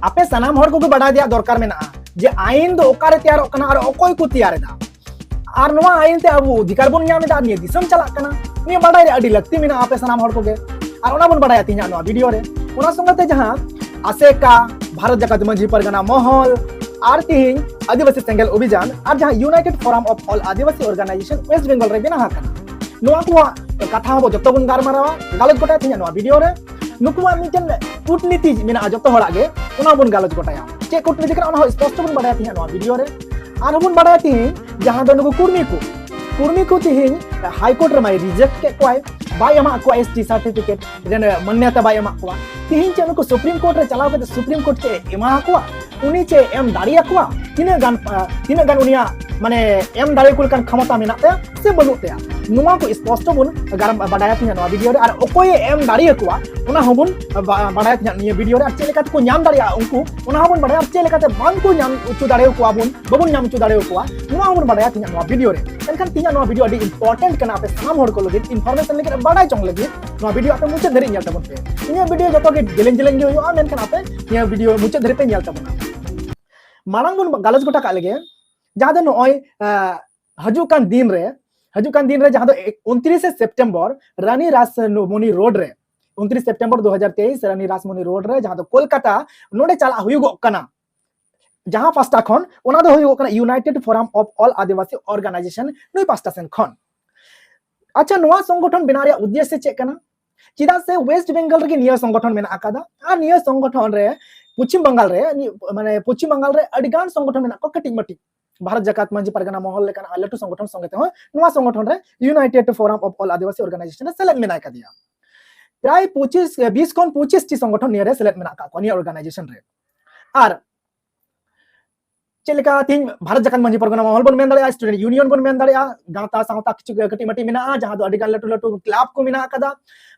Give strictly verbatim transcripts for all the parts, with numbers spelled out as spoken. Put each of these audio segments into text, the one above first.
ᱟᱯᱮ ᱥᱟᱱᱟᱢ ᱦᱚᱲ ᱠᱚᱜᱮ ᱵᱟᱰᱟᱭ ᱨᱮᱭᱟᱜ ᱫᱚᱨᱠᱟᱨ ᱢᱮᱱᱟᱜᱼᱟ ᱡᱮ ᱟᱭᱤᱱ ᱫᱚ ᱚᱠᱟᱨᱮ ᱛᱮᱭᱟᱨᱚᱜ ᱠᱟᱱᱟ ᱟᱨ ᱚᱠᱚᱭ ᱠᱚ ᱛᱮᱭᱟᱨ ᱮᱫᱟ, ᱟᱨ ᱱᱚᱣᱟ ᱟᱭᱤᱱ ᱛᱮ ᱟᱵᱚ ᱚᱫᱷᱤᱠᱟᱨ ᱵᱚᱱ ᱧᱟᱢ ᱮᱫᱟ ᱟᱨ ᱱᱤᱭᱟᱹ ᱫᱤᱥᱚᱢ ᱪᱟᱞᱟᱜ ᱠᱟᱱᱟ᱾ ᱱᱤᱭᱟᱹ ᱵᱟᱰᱟᱭ ᱨᱮ ᱟᱹᱰᱤ ᱞᱟᱹᱠᱛᱤ ᱢᱮᱱᱟᱜᱼᱟ ᱟᱯᱮ ᱥᱟᱱᱟᱢ ᱦᱚᱲ ᱠᱚᱜᱮ, ᱟᱨ ᱚᱱᱟ ᱵᱚᱱ ᱵᱟᱰᱟᱭᱟ ᱛᱮᱦᱮᱧᱟᱜ ᱱᱚᱣᱟ ᱵᱷᱤᱰᱤᱭᱳ ᱨᱮ᱾ ᱚᱱᱟ ᱥᱚᱸᱜᱮ ᱛᱮ ᱡᱟᱦᱟᱸ ᱟᱥᱮᱠᱟ, ᱵᱷᱟᱨᱚᱛ ᱡᱟᱠᱟᱛ ᱢᱟᱹᱡᱷᱤ ᱯᱟᱨᱜᱟᱱᱟ ᱢᱚᱦᱚᱞ, ᱟᱨ ᱛᱮᱦᱮᱧ ᱟᱹᱫᱤᱵᱟᱹᱥᱤ ᱥᱮᱸᱜᱮᱞ ᱚᱵᱷᱤᱡᱟᱱ, ᱟᱨ ᱡᱟᱦᱟᱸ United Forum of All Adivasi Organization West Bengal ᱨᱮ ᱵᱮᱱᱟᱣ ᱟᱠᱟᱱᱟ, ᱱᱚᱣᱟ ᱠᱚᱣᱟᱜ ᱠᱟᱛᱷᱟ ᱦᱚᱸ ᱡᱚᱛᱚ ᱵᱚᱱ ᱜᱟᱞᱢᱟᱨᱟᱣᱟ, ᱜᱟᱞᱚᱪ ᱜᱚᱴᱟᱭᱟ ᱛᱮᱦᱮᱧᱟᱜ ᱱᱚᱣᱟ ᱵᱷᱤᱰᱤᱭᱳ ᱨᱮ᱾ ᱱᱩᱠᱩᱣᱟᱜ ᱢᱤᱫᱴᱮᱱ ᱠᱩᱴᱱᱤᱛᱤ ᱢᱮᱱᱟᱜᱼᱟ ᱡᱚᱛᱚ ᱦᱚᱲᱟᱜ ᱜᱮ, ᱚᱱᱟ ᱵᱚᱱ ᱜᱟᱞᱚᱪ ᱜᱚᱴᱟᱭᱟ᱾ ᱪᱮᱫ ᱠᱩᱴᱱᱤᱛᱤ ᱠᱟᱱᱟ ᱚᱱᱟ ᱦᱚᱸ ᱥᱯᱚᱥᱴᱚ ᱵᱚᱱ ᱵᱟᱰᱟᱭᱟ ᱛᱮᱦᱮᱧᱟᱜ ᱱᱚᱣᱟ ᱵᱷᱤᱰᱤᱭᱳ ᱨᱮ᱾ ᱟᱨᱦᱚᱸ ᱵᱚᱱ ᱵᱟᱰᱟᱭᱟ ᱛᱮᱦᱮᱧ ᱡᱟᱦᱟᱸ ᱫᱚ ᱱᱩᱠᱩ ᱠᱩᱲᱢᱤ ᱠᱚ, ᱠᱩᱲᱢᱤ ᱠᱚ ᱛᱮᱦᱮᱧ ᱦᱟᱭ ᱠᱳᱨᱴ ᱨᱮ ᱢᱟᱭ ᱨᱤᱡᱮᱠᱴ ᱠᱮᱫ ᱠᱚᱣᱟᱭ, ᱵᱟᱭ ᱮᱢᱟᱜ ᱠᱚᱣᱟ ᱮᱥ ᱴᱤ ᱥᱟᱨᱴᱤᱯᱷᱤᱠᱮᱴ ᱨᱮᱱ ᱢᱟᱱᱱᱚᱛᱟ ᱵᱟᱭ ᱮᱢᱟᱜ ᱠᱚᱣᱟ᱾ ᱛᱮᱦᱮᱧ ᱪᱮᱫ ᱱᱩᱠᱩ ᱥᱩᱯᱨᱤᱢ ᱠᱳᱨᱴ ᱨᱮ ᱪᱟᱞᱟᱣ ᱠᱟᱛᱮ ᱥᱩᱯᱨᱤᱢ ᱠᱳᱨᱴ ᱪᱮᱫ ᱮ ᱮᱢᱟ ᱠᱚᱣᱟ? ᱩᱱᱤ ᱪᱮᱫ ᱮᱢ ᱫᱟᱲᱮᱭᱟᱠᱚᱣᱟ? ᱛᱤᱱᱟᱹᱜ ᱜᱟᱱ, ᱟᱸ, ᱛᱤᱱᱟᱹᱜ ᱜᱟᱱ ᱩᱱᱤᱭᱟᱜ ᱢᱟᱱᱮ ᱮᱢ ᱫᱟᱲᱮᱭᱟᱠᱚ ᱞᱮᱠᱟᱱ ᱠᱷᱚᱢᱚᱛᱟ ᱢᱮᱱᱟᱜ ᱛᱟᱭᱟ ᱥᱮ ᱵᱟᱹᱱᱩᱜ ᱛᱟᱭᱟ? ᱱᱚᱣᱟ ᱠᱚ ᱥᱯᱚᱥᱴᱚ ᱵᱚᱱ ᱜᱟᱨ-, ᱵᱟᱰᱟᱭᱟ ᱛᱮᱦᱮᱧ ᱱᱚᱣᱟ ᱵᱷᱤᱰᱤᱭᱳ ᱨᱮ, ᱟᱨ ᱚᱠᱚᱭᱮ ᱮᱢ ᱫᱟᱲᱮᱭᱟᱠᱚᱣᱟ ᱚᱱᱟ ᱦᱚᱸᱵᱚᱱ ᱵᱟ-, ᱵᱟᱰᱟᱭᱟ ᱛᱮᱦᱮᱧ ᱱᱤᱭᱟᱹ ᱵᱷᱤᱰᱤᱭᱳ ᱨᱮ, ᱟᱨ ᱪᱮᱫ ᱞᱮᱠᱟ ᱛᱮᱠᱚ ᱧᱟᱢ ᱫᱟᱲᱮᱭᱟᱜᱼᱟ ᱩᱱᱠᱩ, ᱚᱱᱟ ᱦᱚᱸᱵᱚᱱ ᱵᱟᱰᱟᱭᱟ, ᱟᱨ ᱪᱮᱫ ᱞᱮᱠᱟᱛᱮ ᱵᱟᱝ ᱠᱚ ᱧᱟᱢ ᱦᱚᱪᱚ ᱫᱟᱲᱮᱭᱟᱠᱚᱣᱟ ᱵᱚᱱ, ᱵᱟᱵᱚᱱ ᱧᱟᱢ ᱦᱚᱪᱚ ᱫᱟᱲᱮᱭᱟᱠᱚᱣᱟ, ᱱᱚᱣᱟ ᱦᱚᱸᱵᱚᱱ ᱵᱟᱰᱟᱭᱟ ᱛᱮᱦᱮᱧ ᱱᱚᱣᱟ ᱵᱷᱤᱰᱤᱭᱳ ᱨᱮ᱾ ᱮᱱᱠᱷᱟᱱ ᱛᱮᱦᱮᱧ ᱱᱚᱣᱟ ᱵᱷᱤᱰᱤᱭᱳ ᱟᱹᱰᱤ ᱤᱢᱯᱚᱨᱴᱮᱱᱴ ᱠᱟᱱᱟ ᱟᱯᱮ ᱥᱟᱱᱟᱢ ᱦᱚᱲ ᱠᱚ ᱞᱟᱹᱜᱤᱫ, ᱤᱱᱯᱷᱚᱨᱢᱮᱥᱚᱱ ᱞᱟᱹᱜᱤᱫ, ᱵᱟᱰᱟᱭ ᱪᱚᱝ ᱞᱟᱹᱜᱤᱫ ᱱᱚᱣᱟ ᱵᱷᱤᱰᱤᱭᱳ ᱟᱯᱮ ᱢᱩᱪᱟᱹᱫ ᱫᱷᱟᱹᱨᱤᱡ ᱧᱮᱞ ᱛᱟᱵᱚᱱ ᱯᱮ᱾ ᱤᱧᱟᱹᱜ ᱵᱷᱤᱰᱤᱭᱳ ᱡᱚᱛᱚ ᱜᱮ ᱡᱮᱞᱮᱧ ᱡᱮᱞᱮᱧ ᱜᱮ ᱦᱩᱭᱩᱜᱼᱟ, ᱢᱮᱱᱠᱷᱟᱱ ᱟᱯᱮ ᱱᱤᱭᱟᱹ ᱵᱷᱤᱰᱤᱭᱳ ᱢᱩᱪᱟᱹᱫ ᱫᱷᱟᱹᱨᱤᱡ ᱯᱮ ᱧᱮᱞ ᱛᱟᱵᱚᱱᱟ᱾ ᱢᱟᱲᱟᱝ ᱵᱚᱱ ᱜᱟᱞᱚᱪ ᱜᱚᱴᱟ ᱠᱟᱜ ᱞᱮᱜᱮ, ᱡᱟᱦᱟᱸ ᱫᱚ ᱱᱚᱜᱼᱚᱭ, ᱟᱸ, ᱦᱤᱡᱩᱜ ᱠᱟᱱ ᱫᱤᱱ ᱨᱮ, ᱦᱤᱡᱩᱜ ᱠᱟᱱ ᱫᱤᱱ ᱨᱮ ᱡᱟᱦᱟᱸ ᱫᱚ ᱩᱱᱛᱨᱤᱥᱮ ᱥᱮᱯᱴᱮᱢᱵᱚᱨ ᱨᱟᱱᱤ ᱨᱟᱥᱢᱚᱱᱤ ᱨᱳᱰ ᱨᱮ, ᱩᱱᱛᱨᱤᱥ ᱥᱮᱯᱴᱮᱢᱵᱚᱨ ᱫᱩ ᱦᱟᱡᱟᱨ ᱛᱮᱭᱤᱥ ᱨᱟᱱᱤ ᱨᱟᱥᱢᱚᱱᱤ ᱨᱳᱰ ᱨᱮ ᱡᱟᱦᱟᱸ ᱫᱚ ᱠᱳᱞᱠᱟᱛᱟ, ᱱᱚᱰᱮ ᱪᱟᱞᱟᱜ ᱦᱩᱭᱩᱜᱚᱜ ᱠᱟᱱᱟ᱾ ᱡᱟᱦᱟᱸ ᱯᱟᱥᱴᱟ ᱠᱷᱚᱱ, ᱚᱱᱟ ᱫᱚ ᱦᱩᱭᱩᱜᱚᱜ ᱠᱟᱱᱟ United Forum of All Adivasi Organization, ᱱᱩᱭ ᱯᱟᱥᱴᱟ ᱥᱮᱱ ᱠᱷᱚᱱ᱾ ᱟᱪᱪᱷᱟ, ᱱᱚᱣᱟ ᱥᱚᱝᱜᱚᱴᱷᱚᱱ ᱵᱮᱱᱟᱣ ᱨᱮᱭᱟᱜ ᱩᱫᱽᱫᱮᱥᱥᱚ ᱪᱮᱫ ᱠᱟᱱᱟ? ᱪᱮᱫᱟᱜ ᱥᱮ ᱣᱮᱥᱴ ᱵᱮᱝᱜᱚᱞ ᱨᱮᱜᱮ ᱱᱤᱭᱟᱹ ᱥᱚᱝᱜᱚᱴᱷᱚᱱ ᱢᱮᱱᱟᱜ ᱟᱠᱟᱫᱟ, ᱟᱨ ᱱᱤᱭᱟᱹ ᱥᱚᱝᱜᱚᱴᱷᱚᱱ ᱨᱮ ᱯᱚᱪᱷᱤᱢ ᱵᱟᱝᱜᱟᱞ ᱨᱮ, ᱱᱤ-, ᱢᱟᱱᱮ ᱯᱚᱪᱷᱤᱢ ᱵᱟᱝᱜᱟᱞ ᱨᱮ ᱟᱹᱰᱤ ᱜᱟᱱ ᱥᱚᱝᱜᱚᱴᱷᱚᱱ ᱢᱮᱱᱟᱜ ᱠᱚᱣᱟ ᱠᱟᱹᱴᱤᱡ ᱢᱟᱹᱴᱤᱡ, ᱵᱷᱟᱨᱚᱛ ᱡᱟᱠᱟᱛ ᱢᱟᱹᱡᱷᱤ ᱯᱟᱨᱜᱟᱱᱟ ᱢᱚᱦᱚᱞ ᱞᱮᱠᱟᱱᱟᱜ ᱞᱟᱹᱴᱩ ᱥᱚᱝᱜᱚᱴᱷᱚᱱ ᱥᱚᱸᱜᱮ ᱛᱮᱦᱚᱸ ᱱᱚᱣᱟ ᱥᱚᱝᱜᱚᱴᱷᱚᱱ ᱨᱮ United Forum of All Adivasi Organization ᱨᱮ ᱥᱮᱞᱮᱫ ᱢᱮᱱᱟᱭ ᱠᱟᱫᱮᱭᱟ᱾ ᱯᱨᱟᱭ ᱯᱚᱸᱪᱤᱥ, ᱵᱤᱥ ᱠᱷᱚᱱ ᱯᱚᱸᱪᱤᱥ ᱴᱤ ᱥᱚᱝᱜᱚᱴᱷᱚᱱ ᱱᱤᱭᱟᱹ ᱨᱮ ᱥᱮᱞᱮᱫ ᱢᱮᱱᱟᱜ ᱟᱠᱟᱫ ᱠᱚᱣᱟ ᱱᱤᱭᱟᱹ organization ᱨᱮ᱾ ᱟᱨ ᱪᱮᱫ ᱞᱮᱠᱟ ᱛᱤᱦᱤᱧ ᱵᱷᱟᱨᱚᱛ ᱡᱟᱠᱟᱛ ᱢᱟᱹᱡᱷᱤ ᱯᱟᱨᱜᱟᱱᱟ ᱢᱚᱦᱚᱞ ᱵᱚᱱ ᱢᱮᱱ ᱫᱟᱲᱮᱭᱟᱜᱼᱟ, student union ᱵᱚᱱ ᱢᱮᱱ ᱫᱟᱲᱮᱭᱟᱜᱼᱟ, ᱜᱟᱶᱛᱟ ᱥᱟᱶᱛᱟ ᱠᱤᱪᱷᱩ ᱠᱟᱹᱴᱤᱡ ᱢᱟᱹᱴᱤᱡ ᱢᱮᱱᱟᱜᱼᱟ, ᱡᱟᱦᱟᱸ ᱫᱚ ᱟᱹᱰᱤ ᱜᱟᱱ ᱞᱟᱹᱴᱩ ᱞᱟᱹᱴᱩ club ᱠᱚ ᱢᱮᱱᱟᱜ ᱟᱠᱟᱫᱟ,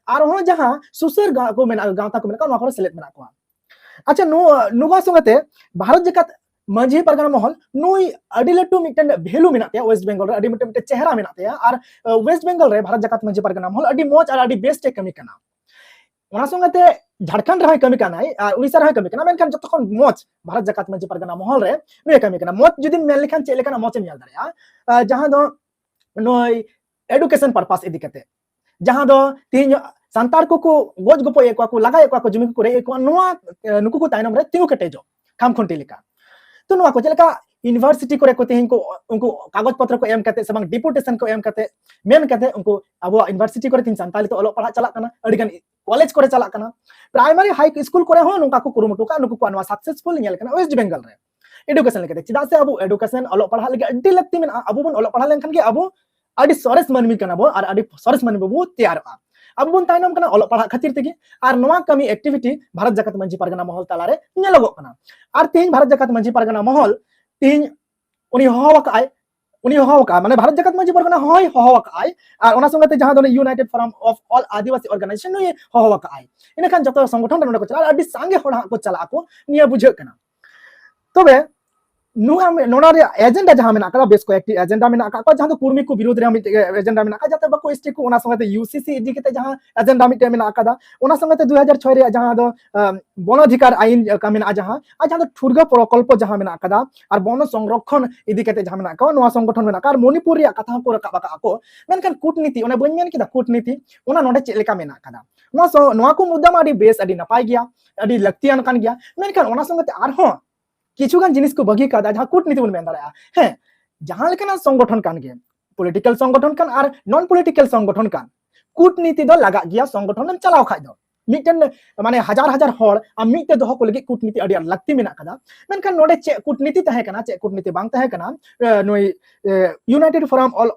ᱟᱨᱦᱚᱸ ᱡᱟᱦᱟᱸ ᱥᱩᱥᱟᱹᱨ ᱜᱟ-, ᱠᱚ ᱢᱮᱱᱟᱜ, ᱜᱟᱶᱛᱟ ᱠᱚ ᱢᱮᱱᱟᱜ ᱠᱟᱫᱟ, ᱱᱚᱣᱟ ᱠᱚᱨᱮ ᱥᱮᱞᱮᱫ ᱢᱮᱱᱟᱜ ᱠᱚᱣᱟ᱾ ᱟᱪᱪᱷᱟ, ᱱᱚᱣᱟ, ᱱᱚᱣᱟ ᱥᱚᱸᱜᱮ ᱛᱮ ᱵᱷᱟᱨᱚᱛ ᱡᱟᱠᱟᱛ ᱢᱟᱹᱡᱷᱤ ᱯᱟᱨᱜᱟᱱᱟ ᱢᱚᱦᱚᱞ ᱱᱩᱭ ᱟᱹᱰᱤ ᱞᱟᱹᱴᱩ ᱢᱤᱫᱴᱮᱱ value ᱢᱮᱱᱟᱜ ᱛᱟᱭᱟ, ᱣᱮᱥᱴ ᱵᱮᱝᱜᱚᱞ ᱨᱮ ᱟᱹᱰᱤ ᱢᱤᱫᱴᱮᱱ, ᱢᱤᱫᱴᱮᱱ ᱪᱮᱦᱨᱟ ᱢᱮᱱᱟᱜ ᱛᱟᱭᱟ, ᱟᱨ, ᱟᱸ, ᱣᱮᱥᱴ ᱵᱮᱝᱜᱚᱞ ᱨᱮ ᱵᱷᱟᱨᱚᱛ ᱡᱟᱠᱟᱛ ᱢᱟᱹᱡᱷᱤ ᱯᱟᱨᱜᱟᱱᱟ ᱢᱚᱦᱚᱞ ᱟᱹᱰᱤ ᱢᱚᱡᱽ ᱟᱨ ᱟᱹᱰᱤ best ᱮ ᱠᱟᱹᱢᱤ ᱠᱟᱱᱟ᱾ ᱚᱱᱟ ᱥᱚᱸᱜᱮ ᱛᱮ ᱡᱷᱟᱲᱠᱷᱚᱸᱰ ᱨᱮᱦᱚᱸᱭ ᱠᱟᱹᱢᱤ ᱠᱟᱱᱟᱭ ᱟᱨ ᱩᱲᱤᱥᱥᱟ ᱨᱮᱦᱚᱸᱭ ᱠᱟᱹᱢᱤ ᱠᱟᱱᱟ, ᱢᱮᱱᱠᱷᱟᱱ ᱡᱚᱛᱚ ᱠᱷᱚᱱ ᱢᱚᱡᱽ ᱵᱷᱟᱨᱚᱛ ᱡᱟᱠᱟᱛ ᱢᱟᱹᱡᱷᱤ ᱯᱟᱨᱜᱟᱱᱟ ᱢᱚᱦᱚᱞ ᱨᱮ ᱱᱩᱭᱮ ᱠᱟᱹᱢᱤ ᱠᱟᱱᱟ᱾ ᱢᱚᱡᱽ ᱡᱩᱫᱤᱢ ᱢᱮᱱ ᱞᱮᱠᱷᱟᱱ ᱪᱮᱫ ᱞᱮᱠᱟᱱᱟᱜ ᱢᱚᱡᱽ ᱮᱢ ᱧᱮᱞ ᱫᱟᱲᱮᱭᱟᱜᱼᱟ? ᱟᱨ ᱡᱟᱦᱟᱸ ᱫᱚ ᱱᱩᱭ education purpose ᱤᱫᱤ ᱠᱟᱛᱮ, ᱡᱟᱦᱟᱸ ᱫᱚ ᱛᱤᱦᱤᱧ ᱥᱟᱱᱛᱟᱲ ᱠᱚᱠᱚ ᱜᱚᱡ ᱜᱚᱯᱚᱡ ᱮᱫ ᱠᱚᱣᱟ ᱠᱚ, ᱞᱟᱜᱟᱭᱮᱫ ᱠᱚᱣᱟ ᱠᱚ, ᱡᱩᱢᱤ ᱠᱚᱠᱚ ᱨᱮᱡ ᱮᱫ ᱠᱚᱣᱟ, ᱱᱚᱣᱟ, ᱮ, ᱱᱩᱠᱩ ᱠᱚ ᱛᱟᱭᱱᱚᱢ ᱨᱮ ᱛᱤᱸᱜᱩ ᱠᱮᱴᱮᱡᱚᱜ, ᱠᱷᱟᱢ ᱠᱷᱩᱱᱴᱤ ᱞᱮᱠᱟ᱾ ᱛᱚ ᱱᱚᱣᱟ ᱠᱚ ᱪᱮᱫ ᱞᱮᱠᱟ university ᱠᱚᱨᱮ ᱠᱚ ᱛᱤᱦᱤᱧ ᱠᱚ ᱩᱱᱠᱩ ᱠᱟᱜᱚᱡᱽ ᱯᱚᱛᱨᱚ ᱠᱚ ᱮᱢ ᱠᱟᱛᱮ ᱥᱮ ᱵᱟᱝ deputation ᱠᱚ ᱮᱢ ᱠᱟᱛᱮ, ᱢᱮᱱ ᱠᱟᱛᱮ ᱩᱱᱠᱩ ᱟᱵᱚᱣᱟᱜ university ᱠᱚᱨᱮ ᱛᱤᱦᱤᱧ ᱥᱟᱱᱛᱟᱲᱤ ᱛᱮ ᱚᱞᱚᱜ ᱯᱟᱲᱦᱟᱜ ᱪᱟᱞᱟᱜ ᱠᱟᱱᱟ, ᱟᱹᱰᱤ ᱜᱟᱱ college ᱠᱚᱨᱮ ᱪᱟᱞᱟᱜ ᱠᱟᱱᱟ, primary high school ᱠᱚᱨᱮ ᱦᱚᱸ ᱱᱚᱝᱠᱟ ᱠᱚ ᱠᱩᱨᱩᱢᱩᱴᱩ ᱠᱟᱜᱼᱟ᱾ ᱱᱩᱠᱩ ᱠᱚᱣᱟᱜ ᱱᱚᱣᱟ successful ᱧᱮᱞ ᱠᱟᱱᱟ West Bengal ᱨᱮ education ᱞᱮᱠᱟᱛᱮ᱾ ᱪᱮᱫᱟᱜ ᱥᱮ ᱟᱵᱚ education ᱚᱞᱚᱜ ᱯᱟᱲᱦᱟᱜ ᱞᱟᱹᱜᱤᱫ ᱟᱹᱰᱤ ᱞᱟᱹᱠᱛᱤ ᱢᱮᱱᱟᱜᱼᱟ᱾ ᱟᱵᱚ ᱵᱚᱱ ᱚᱞᱚᱜ ᱯᱟᱲᱦᱟᱣ ᱞᱮᱱᱠᱷᱟᱱ ᱜᱮ ᱟᱵᱚ ᱟᱹᱰᱤ ᱥᱚᱨᱮᱥ ᱢᱟᱹᱱᱢᱤ ᱠᱟᱱᱟ ᱵᱚᱱ ᱟᱨ ᱟᱹᱰᱤ ᱥᱚᱨᱮᱥ ᱢᱟᱹᱱᱢᱤ ᱵᱚ ᱛᱮᱭᱟᱨᱚᱜᱼᱟ᱾ ᱟᱵᱚ ᱵᱚᱱ ᱛᱟᱭᱱᱚᱢ ᱠᱟᱱᱟ ᱚᱞᱚᱜ ᱯᱟᱲᱦᱟᱜ ᱠᱷᱟᱹᱛᱤᱨ ᱛᱮᱜᱮ, ᱟᱨ ᱱᱚᱣᱟ ᱠᱟᱹᱢᱤ activity ᱵᱷᱟᱨᱚᱛ ᱡᱟᱠᱟᱛ ᱢᱟᱹᱡᱷᱤ ᱯᱟᱨᱜᱟᱱᱟ ᱢᱚᱦᱚᱞ ᱛᱟᱞᱟᱨᱮ ᱧᱮᱞᱚᱜᱚᱜ ᱠᱟᱱᱟ᱾ ᱟᱨ ᱛᱮᱦᱮᱧ ᱵᱷᱟᱨᱚᱛ ᱡᱟᱠᱟᱛ ᱢᱟᱹᱡᱷᱤ ᱯᱟᱨᱜᱟᱱᱟ ᱢᱚᱦᱚᱞ ᱛᱮᱦᱮᱧ ᱩᱱᱤ ᱦᱚᱦᱚ ᱟᱠᱟᱫᱼᱟᱭ, ᱩᱱᱤ ᱦᱚᱦᱚ ᱟᱠᱟᱫᱼᱟᱭ, ᱢᱟᱱᱮ ᱵᱷᱟᱨᱚᱛ ᱡᱟᱠᱟᱛ ᱢᱟᱹᱡᱷᱤ ᱯᱟᱨᱜᱟᱱᱟ ᱦᱚᱸᱭ ᱦᱚᱦᱚ ᱟᱠᱟᱫᱼᱟᱭ, ᱟᱨ ᱚᱱᱟ ᱥᱚᱸᱜᱮ ᱛᱮ ᱡᱟᱦᱟᱸ ᱫᱚ ᱩᱱᱤ United Forum of All Adivasi Organization ᱱᱩᱭ ᱦᱚᱦᱚ ᱟᱠᱟᱫᱼᱟᱭ᱾ ᱤᱱᱟᱹᱠᱷᱟᱱ ᱡᱚᱛᱚ ᱥᱚᱝᱜᱚᱴᱷᱚᱱ ᱨᱮ ᱱᱚᱰᱮ ᱠᱚ ᱪᱟᱞᱟᱜᱼᱟ, ᱟᱹᱰᱤ ᱥᱟᱸᱜᱮ ᱦᱚᱲ ᱦᱟᱸᱜ ᱠᱚ ᱪᱟᱞᱟᱜ ᱟᱠᱚ, ᱱᱤᱭᱟᱹ ᱵᱩᱡᱷᱟᱹᱜ ᱠᱟᱱᱟ᱾ ᱛᱚᱵᱮ ᱱᱚᱣᱟ, ᱱᱚᱣᱟ ᱨᱮᱭᱟᱜ agenda ᱡᱟᱦᱟᱸ ᱢᱮᱱᱟᱜ ᱟᱠᱟᱫᱟ, ᱵᱮᱥ ᱠᱚᱭᱮᱠᱴᱤ agenda ᱢᱮᱱᱟᱜ ᱟᱠᱟᱫ ᱠᱚᱣᱟ, ᱡᱟᱦᱟᱸ ᱫᱚ ᱠᱩᱲᱢᱤ ᱠᱚ ᱵᱤᱨᱩᱫᱷ ᱨᱮᱭᱟᱜ ᱢᱤᱫᱴᱮᱡ agenda ᱢᱮᱱᱟᱜ ᱟᱠᱟᱫᱟ, ᱡᱟᱛᱮ ᱵᱟᱠᱚ ST ᱠᱚ, ᱚᱱᱟ ᱥᱚᱸᱜᱮ ᱛᱮ UCC ᱤᱫᱤ ᱠᱟᱛᱮ ᱡᱟᱦᱟᱸ agenda ᱢᱤᱫᱴᱮᱡ ᱢᱮᱱᱟᱜ ᱟᱠᱟᱫᱟ, ᱚᱱᱟ ᱥᱚᱸᱜᱮ ᱛᱮ ᱫᱩ ᱦᱟᱡᱟᱨ ᱪᱷᱚᱭ ᱨᱮᱭᱟᱜ ᱡᱟᱦᱟᱸ ᱫᱚ, ᱟᱢ, ᱵᱚᱱ ᱚᱫᱷᱤᱠᱟᱨ ᱟᱭᱤᱱ ᱠᱟ ᱢᱮᱱᱟᱜᱼᱟ, ᱡᱟᱦᱟᱸ, ᱟᱨ ᱡᱟᱦᱟᱸ ᱫᱚ ᱴᱷᱩᱲᱜᱟᱹ ᱯᱨᱚᱠᱚᱞᱯᱚ ᱡᱟᱦᱟᱸ ᱢᱮᱱᱟᱜ ᱟᱠᱟᱫᱟ, ᱟᱨ ᱵᱚᱱ ᱥᱚᱝᱨᱚᱠᱷᱚᱱ ᱤᱫᱤ ᱠᱟᱛᱮ ᱡᱟᱦᱟᱸ ᱢᱮᱱᱟᱜ ᱟᱠᱟᱫᱟ, ᱱᱚᱣᱟ ᱥᱚᱝᱜᱚᱴᱷᱚᱱ ᱢᱮᱱᱟᱜ ᱟᱠᱟᱫᱟ, ᱟᱨ ᱢᱚᱱᱤᱯᱩᱨ ᱨᱮᱭᱟᱜ ᱠᱟᱛᱷᱟ ᱦᱚᱸᱠᱚ ᱨᱟᱠᱟᱵ ᱟᱠᱟᱫ ᱟᱠᱚ᱾ ᱢᱮᱱᱠᱷᱟᱱ ᱠᱩᱴᱱᱤᱛᱤ, ᱚᱱᱟ ᱵᱟᱹᱧ ᱢᱮᱱ ᱠᱮᱫᱟ, ᱠᱩᱴᱱᱤᱛᱤ, ᱚᱱᱟ ᱱᱚᱰᱮ ᱪᱮᱫ ᱞᱮᱠᱟ ᱢᱮᱱᱟᱜ ᱟᱠᱟᱫᱟ? ᱱᱚᱣᱟ ᱥᱚ-, ᱱᱚᱣᱟ ᱠᱚ ᱢᱩᱫᱽᱫᱟ ᱢᱟ ᱟᱹᱰᱤ ᱵᱮᱥ, ᱟᱹᱰᱤ ᱱᱟᱯᱟᱭ ᱜᱮᱭᱟ, ᱟᱹᱰᱤ ᱞᱟᱹᱠᱛᱤᱭᱟᱱ ᱠᱟᱱ ᱜᱮᱭᱟ, ᱢᱮᱱᱠᱷᱟᱱ ᱚᱱᱟ ᱥᱚᱸᱜᱮ ᱛᱮ ᱟᱨᱦᱚᱸ ᱠᱤᱪᱷᱩ ᱜᱟᱱ ᱡᱤᱱᱤᱥ ᱠᱚ ᱵᱟᱹᱜᱤ ᱠᱟᱫᱟ, ᱡᱟᱦᱟᱸ ᱠᱩᱴᱱᱤᱛᱤ ᱵᱚᱱ ᱢᱮᱱ ᱫᱟᱲᱮᱭᱟᱜᱼᱟ᱾ ᱦᱮᱸ, ᱡᱟᱦᱟᱸ ᱞᱮᱠᱟᱱᱟᱜ ᱥᱚᱝᱜᱚᱴᱷᱚᱱ ᱠᱟᱱ ᱜᱮ, political ᱥᱚᱝᱜᱚᱴᱷᱚᱱ ᱠᱟᱱ ᱟᱨ non political ᱥᱚᱝᱜᱚᱴᱷᱚᱱ ᱠᱟᱱ, ᱠᱩᱴᱱᱤᱛᱤ ᱫᱚ ᱞᱟᱜᱟᱜ ᱜᱮᱭᱟ ᱥᱚᱝᱜᱚᱴᱷᱚᱱ ᱮᱢ ᱪᱟᱞᱟᱣ ᱠᱷᱟᱡ ᱫᱚ᱾ ᱢᱤᱫᱴᱮᱱ, ᱢᱟᱱᱮ, ᱦᱟᱡᱟᱨ ᱦᱟᱡᱟᱨ ᱦᱚᱲ ᱟᱢ ᱢᱤᱫ ᱛᱮ ᱫᱚᱦᱚ ᱠᱚ ᱞᱟᱹᱜᱤᱫ ᱠᱩᱴᱱᱤᱛᱤ ᱟᱹᱰᱤ ᱟᱸᱴ ᱞᱟᱹᱠᱛᱤ ᱢᱮᱱᱟᱜ ᱠᱟᱫᱟ᱾ ᱢᱮᱱᱠᱷᱟᱱ ᱱᱚᱰᱮ ᱪᱮᱫ ᱠᱩᱴᱱᱤᱛᱤ ᱛᱟᱦᱮᱸ ᱠᱟᱱᱟ, ᱪᱮᱫ ᱠᱩᱴᱱᱤᱛᱤ ᱵᱟᱝ ᱛᱟᱦᱮᱸ ᱠᱟᱱᱟ, ᱮ, ᱱᱩᱭ, ᱮ, United Forum All,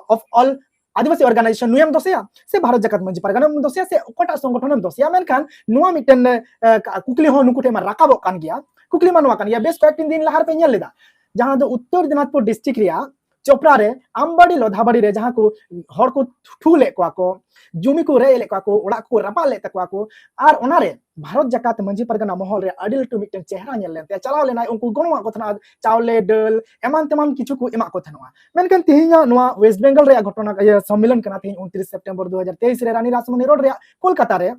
of All Adivasi Organization ᱱᱩᱭᱮᱢ ᱫᱳᱥᱮᱭᱟ ᱥᱮ ᱵᱷᱟᱨᱚᱛ ᱡᱟᱠᱟᱛ ᱢᱟᱹᱡᱷᱤ ᱯᱟᱨᱜᱟᱱᱟᱢ ᱫᱳᱥᱮᱭᱟ ᱥᱮ ᱚᱠᱟᱴᱟᱜ ᱥᱚᱝᱜᱚᱴᱷᱚᱱᱮᱢ ᱫᱳᱥᱮᱭᱟ? ᱢᱮᱱᱠᱷᱟᱱ ᱱᱚᱣᱟ ᱢᱤᱫᱴᱮᱱ, ᱮ, ᱠᱟ-, ᱠᱩᱠᱞᱤ ᱦᱚᱸ ᱱᱩᱠᱩ ᱴᱷᱮᱱ ᱢᱟ ᱨᱟᱠᱟᱵᱚᱜ ᱠᱟᱱ ᱜᱮᱭᱟ᱾ ᱠᱩᱠᱞᱤ ᱢᱟ ᱱᱚᱣᱟ ᱠᱟᱱ ᱜᱮᱭᱟ, ᱵᱮᱥ ᱠᱚᱭᱮᱠ ᱫᱤᱱ ᱞᱟᱦᱟ ᱨᱮᱯᱮ ᱧᱮᱞ ᱞᱮᱫᱟ, ᱡᱟᱦᱟᱸ ᱫᱚ ᱩᱛᱛᱚᱨ ᱫᱤᱱᱟᱡᱽᱯᱩᱨ district ᱨᱮᱭᱟᱜ ᱪᱳᱯᱲᱟ ᱨᱮ ᱟᱢᱵᱟᱲᱤ ᱞᱚᱫᱷᱟᱵᱟᱲᱤ ᱨᱮ ᱡᱟᱦᱟᱸ ᱠᱚ ᱦᱚᱲ ᱠᱚ ᱴᱷᱩ ᱞᱮᱫ ᱠᱚᱣᱟ ᱠᱚ, ᱡᱩᱢᱤ ᱠᱚ ᱨᱮᱡ ᱞᱮᱫ ᱠᱚᱣᱟ ᱠᱚ, ᱚᱲᱟᱜ ᱠᱚ ᱨᱟᱯᱟᱜ ᱞᱮᱫ ᱛᱟᱠᱚᱣᱟ ᱠᱚ, ᱟᱨ ᱚᱱᱟᱨᱮ ᱵᱷᱟᱨᱚᱛ ᱡᱟᱠᱟᱛ ᱢᱟᱹᱡᱷᱤ ᱯᱟᱨᱜᱟᱱᱟ ᱢᱚᱦᱚᱞ ᱨᱮ ᱟᱹᱰᱤ ᱞᱟᱹᱴᱩ ᱢᱤᱫᱴᱮᱱ ᱪᱮᱦᱨᱟ ᱧᱮᱞ ᱞᱮᱱ ᱛᱟᱭᱟ᱾ ᱪᱟᱞᱟᱣ ᱞᱮᱱᱟᱭ, ᱩᱱᱠᱩ ᱜᱚᱲᱚᱣᱟᱜ ᱠᱚ ᱛᱟᱦᱮᱱᱟ, ᱪᱟᱣᱞᱮ, ᱰᱟᱹᱞ, ᱮᱢᱟᱱ ᱛᱮᱢᱟᱱ ᱠᱤᱪᱷᱩ ᱠᱚ ᱮᱢᱟᱜ ᱠᱚ ᱛᱟᱦᱮᱱᱚᱜᱼᱟ᱾ ᱢᱮᱱᱠᱷᱟᱱ ᱛᱮᱦᱮᱧᱟᱜ ᱱᱚᱣᱟ West Bengal ᱨᱮᱭᱟᱜ ᱜᱷᱚᱴᱚᱱᱟ, ᱤᱭᱟᱹ, ᱥᱚᱢᱢᱮᱞᱚᱱ ᱠᱟᱱᱟ ᱛᱮᱦᱮᱧ ᱩᱱᱛᱨᱤᱥ ᱥᱮᱯᱴᱮᱢᱵᱚᱨ ᱫᱩ ᱦᱟᱡᱟᱨ ᱛᱮᱭᱤᱥ ᱨᱮ ᱨᱟᱱᱤ ᱨᱟᱥᱢᱚᱱᱤ ᱨᱳᱰ ᱨᱮᱭᱟᱜ ᱠᱳᱞᱠᱟᱛᱟ ᱨᱮ᱾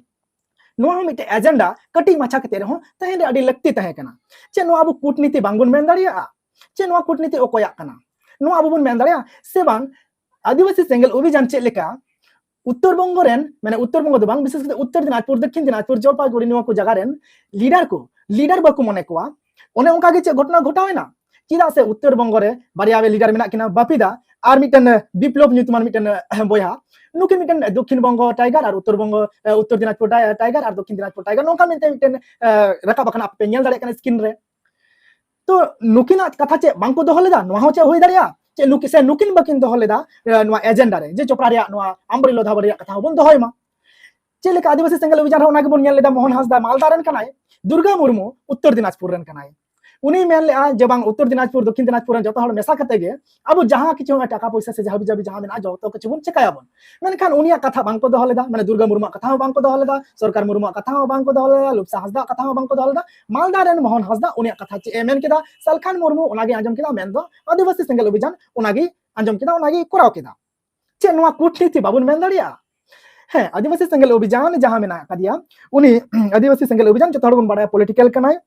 ᱱᱚᱣᱟ ᱦᱚᱸ ᱢᱤᱫᱴᱮᱱ ᱮᱡᱮᱱᱰᱟ ᱠᱟᱹᱴᱤᱡ ᱢᱟᱪᱷᱟ ᱠᱟᱛᱮ ᱨᱮᱦᱚᱸ ᱛᱟᱦᱮᱸ ᱨᱮ ᱟᱹᱰᱤ ᱞᱟᱹᱠᱛᱤ ᱛᱟᱦᱮᱸ ᱠᱟᱱᱟ᱾ ᱪᱮᱫ ᱱᱚᱣᱟ ᱟᱵᱚ ᱠᱩᱴᱱᱤᱛᱤ ᱵᱟᱝᱵᱚᱱ ᱢᱮᱱ ᱫᱟᱲᱮᱭᱟᱜᱼᱟ? ᱪᱮᱫ ᱱᱚᱣᱟ ᱠᱩᱴᱱᱤᱛᱤ ᱚᱠᱚᱭᱟᱜ ᱠᱟᱱᱟ? ᱱᱚᱣᱟ ᱟᱵᱚ ᱵᱚᱱ ᱢᱮᱱ ᱫᱟᱲᱮᱭᱟᱜᱼᱟ ᱥᱮ ᱵᱟᱝ? ᱟᱹᱫᱤᱵᱟᱹᱥᱤ ᱥᱮᱸᱜᱮᱞ ᱚᱵᱷᱤᱡᱟᱱ ᱪᱮᱫ ᱞᱮᱠᱟ ᱩᱛᱛᱚᱨ ᱵᱚᱝᱜᱚ ᱨᱮᱱ, ᱢᱟᱱᱮ ᱩᱛᱛᱚᱨ ᱵᱚᱝᱜᱚ ᱫᱚ ᱵᱟᱝ, ᱵᱤᱥᱮᱥ ᱠᱟᱛᱮ ᱩᱛᱛᱚᱨ ᱫᱤᱱᱟᱡᱽᱯᱩᱨ, ᱫᱚᱠᱠᱷᱤᱱ ᱫᱤᱱᱟᱡᱽᱯᱩᱨ, ᱡᱚᱞᱯᱟᱭᱜᱩᱲᱤ, ᱱᱚᱣᱟ ᱠᱚ ᱡᱟᱭᱜᱟ ᱨᱮᱱ ᱞᱤᱰᱟᱨ ᱠᱚ, ᱞᱤᱰᱟᱨ ᱵᱟᱠᱚ ᱢᱚᱱᱮ ᱠᱚᱣᱟ, ᱚᱱᱮ ᱚᱱᱠᱟ ᱜᱮ ᱪᱮᱫ ᱜᱷᱚᱴᱚᱱᱟ ᱜᱷᱚᱴᱟᱣ ᱮᱱᱟ? ᱪᱮᱫᱟᱜ ᱥᱮ ᱩᱛᱛᱚᱨ ᱵᱚᱝᱜᱚ ᱨᱮ ᱵᱟᱨᱭᱟ ᱞᱤᱰᱟᱨ ᱢᱮᱱᱟᱜ ᱠᱤᱱᱟ, ᱵᱟᱯᱤᱫᱟ ᱟᱨ ᱢᱤᱫᱴᱮᱱ ᱵᱤᱯᱞᱚᱵ ᱧᱩᱛᱩᱢᱟᱱ ᱢᱤᱫᱴᱮᱱ ᱵᱚᱭᱦᱟ᱾ ᱱᱩᱠᱤᱱ ᱢᱤᱫᱴᱮᱱ ᱫᱚᱠᱠᱷᱤᱱ ᱵᱚᱝᱜᱚ ᱴᱟᱭᱜᱟᱨ ᱟᱨ ᱩᱛᱛᱚᱨ ᱵᱚᱝᱜᱚ, ᱩᱛᱛᱚᱨ ᱫᱤᱱᱟᱡᱽᱯᱩᱨ ᱴᱟᱭ-, ᱴᱟᱭᱜᱟᱨ ᱟᱨ ᱫᱚᱠᱠᱷᱤᱱ ᱫᱤᱱᱟᱡᱽᱯᱩᱨ ᱴᱟᱭᱜᱟᱨ, ᱱᱚᱝᱠᱟ ᱢᱮᱱᱛᱮ ᱢᱤᱫᱴᱮᱱ, ᱮ, ᱨᱟᱠᱟᱵ ᱟᱠᱟᱱᱟ, ᱟᱯᱮ ᱯᱮ ᱧᱮᱞ ᱫᱟᱲᱮᱭᱟᱜ ᱠᱟᱱᱟ ᱥᱠᱨᱤᱱ ᱨᱮ᱾ ᱛᱚ ᱱᱩᱠᱤᱱᱟᱜ ᱠᱟᱛᱷᱟ ᱪᱮᱫ ᱵᱟᱝᱠᱚ ᱫᱚᱦᱚ ᱞᱮᱫᱟ? ᱱᱚᱣᱟ ᱦᱚᱸ ᱪᱮᱫ ᱦᱩᱭ ᱫᱟᱲᱮᱭᱟᱜᱼᱟ? ᱪᱮᱫ ᱱᱩᱠᱤ-, ᱥᱮ ᱱᱩᱠᱤᱱ ᱵᱟᱹᱠᱤᱱ ᱫᱚᱦᱚ ᱞᱮᱫᱟ, ᱮ, ᱱᱚᱣᱟ ᱮᱡᱮᱱᱰᱟ ᱨᱮ, ᱡᱮ ᱪᱚᱯᱨᱟ ᱨᱮᱭᱟᱜ ᱱᱚᱣᱟ ᱟᱢᱵᱨᱤ ᱞᱳᱫᱷᱟ ᱵᱟᱨᱤᱭᱟᱜ ᱠᱟᱛᱷᱟ ᱦᱚᱸᱵᱚᱱ ᱫᱚᱦᱚᱭ ᱢᱟ? ᱪᱮᱫ ᱞᱮᱠᱟ ᱟᱹᱫᱤᱵᱟᱹᱥᱤ ᱥᱮᱸᱜᱮᱞ ᱚᱵᱷᱤᱡᱟᱱ ᱨᱮ ᱚᱱᱟ ᱜᱮᱵᱚᱱ ᱧᱮᱞ ᱞᱮᱫᱟ, ᱢᱳᱦᱚᱱ ᱦᱟᱸᱥᱫᱟ ᱢᱟᱞᱫᱟ ᱨᱮᱱ ᱠᱟᱱᱟᱭ, ᱫᱩᱨᱜᱟ ᱢᱩᱨᱢᱩ ᱩᱛᱛᱚᱨ ᱫᱤᱱᱟᱡᱽᱯᱩᱨ ᱨᱮᱱ ᱠᱟᱱᱟᱭ᱾ ᱩᱱᱤ ᱢᱮᱱ ᱞᱮᱜᱼᱟ ᱡᱮ ᱵᱟᱝ, ᱩᱛᱛᱚᱨ ᱫᱤᱱᱟᱡᱽᱯᱩᱨ, ᱫᱚᱠᱠᱷᱤᱱ ᱫᱤᱱᱟᱡᱽᱯᱩᱨ ᱨᱮᱱ ᱡᱚᱛᱚ ᱦᱚᱲ ᱢᱮᱥᱟ ᱠᱟᱛᱮ ᱜᱮ ᱟᱵᱚ ᱡᱟᱦᱟᱸ ᱠᱤᱪᱷᱩ ᱴᱟᱠᱟ ᱯᱚᱭᱥᱟ ᱥᱮ ᱡᱟᱦᱟᱸ ᱵᱤᱡᱟᱵᱤ ᱡᱟᱦᱟᱸ ᱢᱮᱱᱟᱜᱼᱟ, ᱡᱚᱛᱚ ᱠᱤᱪᱷᱩ ᱵᱚᱱ ᱪᱮᱠᱟᱭᱟᱵᱚᱱ᱾ ᱢᱮᱱᱠᱷᱟᱱ ᱩᱱᱤᱭᱟᱜ ᱠᱟᱛᱷᱟ ᱵᱟᱝᱠᱚ ᱫᱚᱦᱚ ᱞᱮᱫᱟ, ᱢᱟᱱᱮ ᱫᱩᱨᱜᱟ ᱢᱩᱨᱢᱩᱣᱟᱜ ᱠᱟᱛᱷᱟ ᱦᱚᱸ ᱵᱟᱝᱠᱚ ᱫᱚᱦᱚ ᱞᱮᱫᱟ, ᱥᱚᱨᱠᱟᱨ ᱢᱩᱨᱢᱩᱣᱟᱜ ᱠᱟᱛᱷᱟ ᱦᱚᱸ ᱵᱟᱝᱠᱚ ᱫᱚᱦᱚ ᱞᱮᱫᱟ, ᱞᱩᱯᱥᱟ ᱦᱟᱸᱥᱫᱟᱣᱟᱜ ᱠᱟᱛᱷᱟ ᱦᱚᱸ ᱵᱟᱝᱠᱚ ᱫᱚᱦᱚ ᱞᱮᱫᱟ᱾ ᱢᱟᱞᱫᱟ ᱨᱮᱱ ᱢᱳᱦᱚᱱ ᱦᱟᱸᱥᱫᱟ ᱩᱱᱤᱭᱟᱜ ᱠᱟᱛᱷᱟ ᱪᱮᱫ ᱮ ᱢᱮᱱ ᱠᱮᱫᱟ, ᱥᱟᱞᱠᱷᱟᱱ ᱢᱩᱨᱢᱩ ᱚᱱᱟᱜᱮ ᱟᱸᱡᱚᱢ ᱠᱮᱫᱟ, ᱢᱮᱱᱫᱚ ᱟᱹᱫᱤᱵᱟᱹᱥᱤ ᱥᱮᱸᱜᱮᱞ ᱚᱵᱷᱤᱡᱟᱱ ᱚᱱᱟᱜᱮ ᱟᱸᱡᱚᱢ ᱠᱮᱫᱟ, ᱚᱱᱟᱜᱮ ᱠᱚᱨᱟᱣ ᱠᱮᱫᱟ᱾ ᱪᱮᱫ ᱱᱚᱣᱟ ᱠᱩᱴᱱᱤᱛᱤ ᱵᱟᱵᱚᱱ ᱢᱮᱱ ᱫᱟᱲᱮᱭᱟᱜᱼᱟ? ᱦᱮᱸ, ᱟᱹᱫᱤᱵᱟᱹᱥᱤ ᱥᱮᱸᱜᱮᱞ ᱚᱵᱷᱤᱡᱟᱱ ᱡᱟᱦᱟᱸ ᱢᱮᱱᱟᱜ ᱟᱠᱟᱫᱮᱭᱟ, ᱩᱱᱤ ᱟᱹᱫᱤᱵᱟᱹᱥᱤ ᱥᱮᱸᱜᱮᱞ ᱚᱵᱷᱤᱡᱟᱱ ᱡᱚᱛᱚ ᱦᱚᱲ ᱵᱚᱱ ᱵᱟᱲᱟᱭᱟ ᱯᱚᱞᱤᱴᱤᱠᱟᱞ ᱠᱟᱱᱟᱭ᱾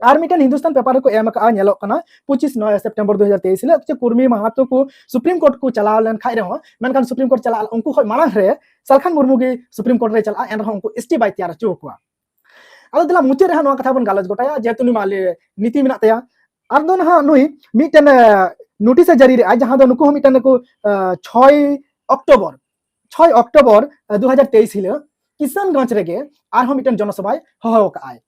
ᱟᱨ ᱢᱤᱫᱴᱮᱱ ᱦᱤᱱᱫᱩᱥᱛᱟᱱ ᱯᱮᱯᱟᱨ ᱨᱮᱠᱚ ᱮᱢ ᱟᱠᱟᱫᱼᱟ, ᱧᱮᱞᱚᱜ ᱠᱟᱱᱟ ᱯᱚᱸᱪᱤᱥ ᱱᱚᱭ ᱥᱮᱯᱴᱮᱢᱵᱚᱨ ᱫᱩ ᱦᱟᱡᱟᱨ ᱛᱮᱭᱤᱥ ᱦᱤᱞᱳᱜ ᱡᱮ ᱠᱩᱨᱢᱤ ᱢᱟᱦᱟᱛᱚ ᱠᱚ ᱥᱩᱯᱨᱤᱢ ᱠᱳᱨᱴ ᱠᱚ ᱪᱟᱞᱟᱣ ᱞᱮᱱ ᱠᱷᱟᱡ ᱨᱮᱦᱚᱸ, ᱢᱮᱱᱠᱷᱟᱱ ᱥᱩᱯᱨᱤᱢ ᱠᱳᱨᱴ ᱪᱟᱞᱟᱜ ᱩᱱᱠᱩ ᱠᱷᱚᱱ ᱢᱟᱲᱟᱝ ᱨᱮ ᱥᱟᱞᱠᱷᱟᱱ ᱢᱩᱨᱢᱩ ᱜᱮ ᱥᱩᱯᱨᱤᱢ ᱠᱳᱨᱴ ᱨᱮ ᱪᱟᱞᱟᱜᱼᱟ, ᱮᱱ ᱨᱮᱦᱚᱸ ᱩᱱᱠᱩ ᱮᱥ ᱴᱤ ᱵᱟᱭ ᱛᱮᱭᱟᱨ ᱦᱚᱪᱚ ᱟᱠᱚᱣᱟ᱾ ᱟᱫᱚ ᱫᱮᱞᱟ ᱢᱩᱪᱟᱹᱫ ᱨᱮ ᱦᱟᱸᱜ ᱱᱚᱣᱟ ᱠᱟᱛᱷᱟ ᱵᱚᱱ ᱜᱟᱞᱚᱪ ᱜᱚᱴᱟᱭᱟ, ᱡᱮᱦᱮᱛᱩ ᱱᱩᱭ ᱢᱟ ᱞᱟᱹᱭ ᱱᱤᱛᱤ ᱢᱮᱱᱟᱜ ᱛᱟᱭᱟ᱾ ᱟᱨ ᱫᱚ ᱱᱟᱦᱟᱜ ᱱᱩᱭ ᱢᱤᱫᱴᱮᱱ, ᱮ, ᱱᱳᱴᱤᱥ ᱮ ᱡᱟᱹᱨᱤ ᱞᱮᱫᱼᱟ, ᱡᱟᱦᱟᱸ ᱫᱚ ᱱᱩᱠᱩ ᱦᱚᱸ ᱢᱤᱫᱴᱮᱱ ᱱᱩᱠᱩ, ᱮ, ᱪᱷᱚᱭ ᱚᱠᱴᱳᱵᱚᱨ, ᱪᱷᱚᱭ ᱚᱠᱴᱳᱵᱚᱨ, ᱮ, ᱫᱩ ᱦᱟᱡᱟᱨ ᱛᱮᱭᱤᱥ ᱦᱤᱞᱳᱜ ᱠᱤᱥᱟᱱᱜᱚᱸᱡᱽ ᱨᱮᱜᱮ ᱟᱨᱦᱚᱸ ᱢᱤᱫᱴᱮᱱ ᱡᱚᱱᱚᱥᱚᱵᱷᱟᱭ ᱦᱚᱦᱚ ᱟᱠᱟᱫᱼᱟᱭ᱾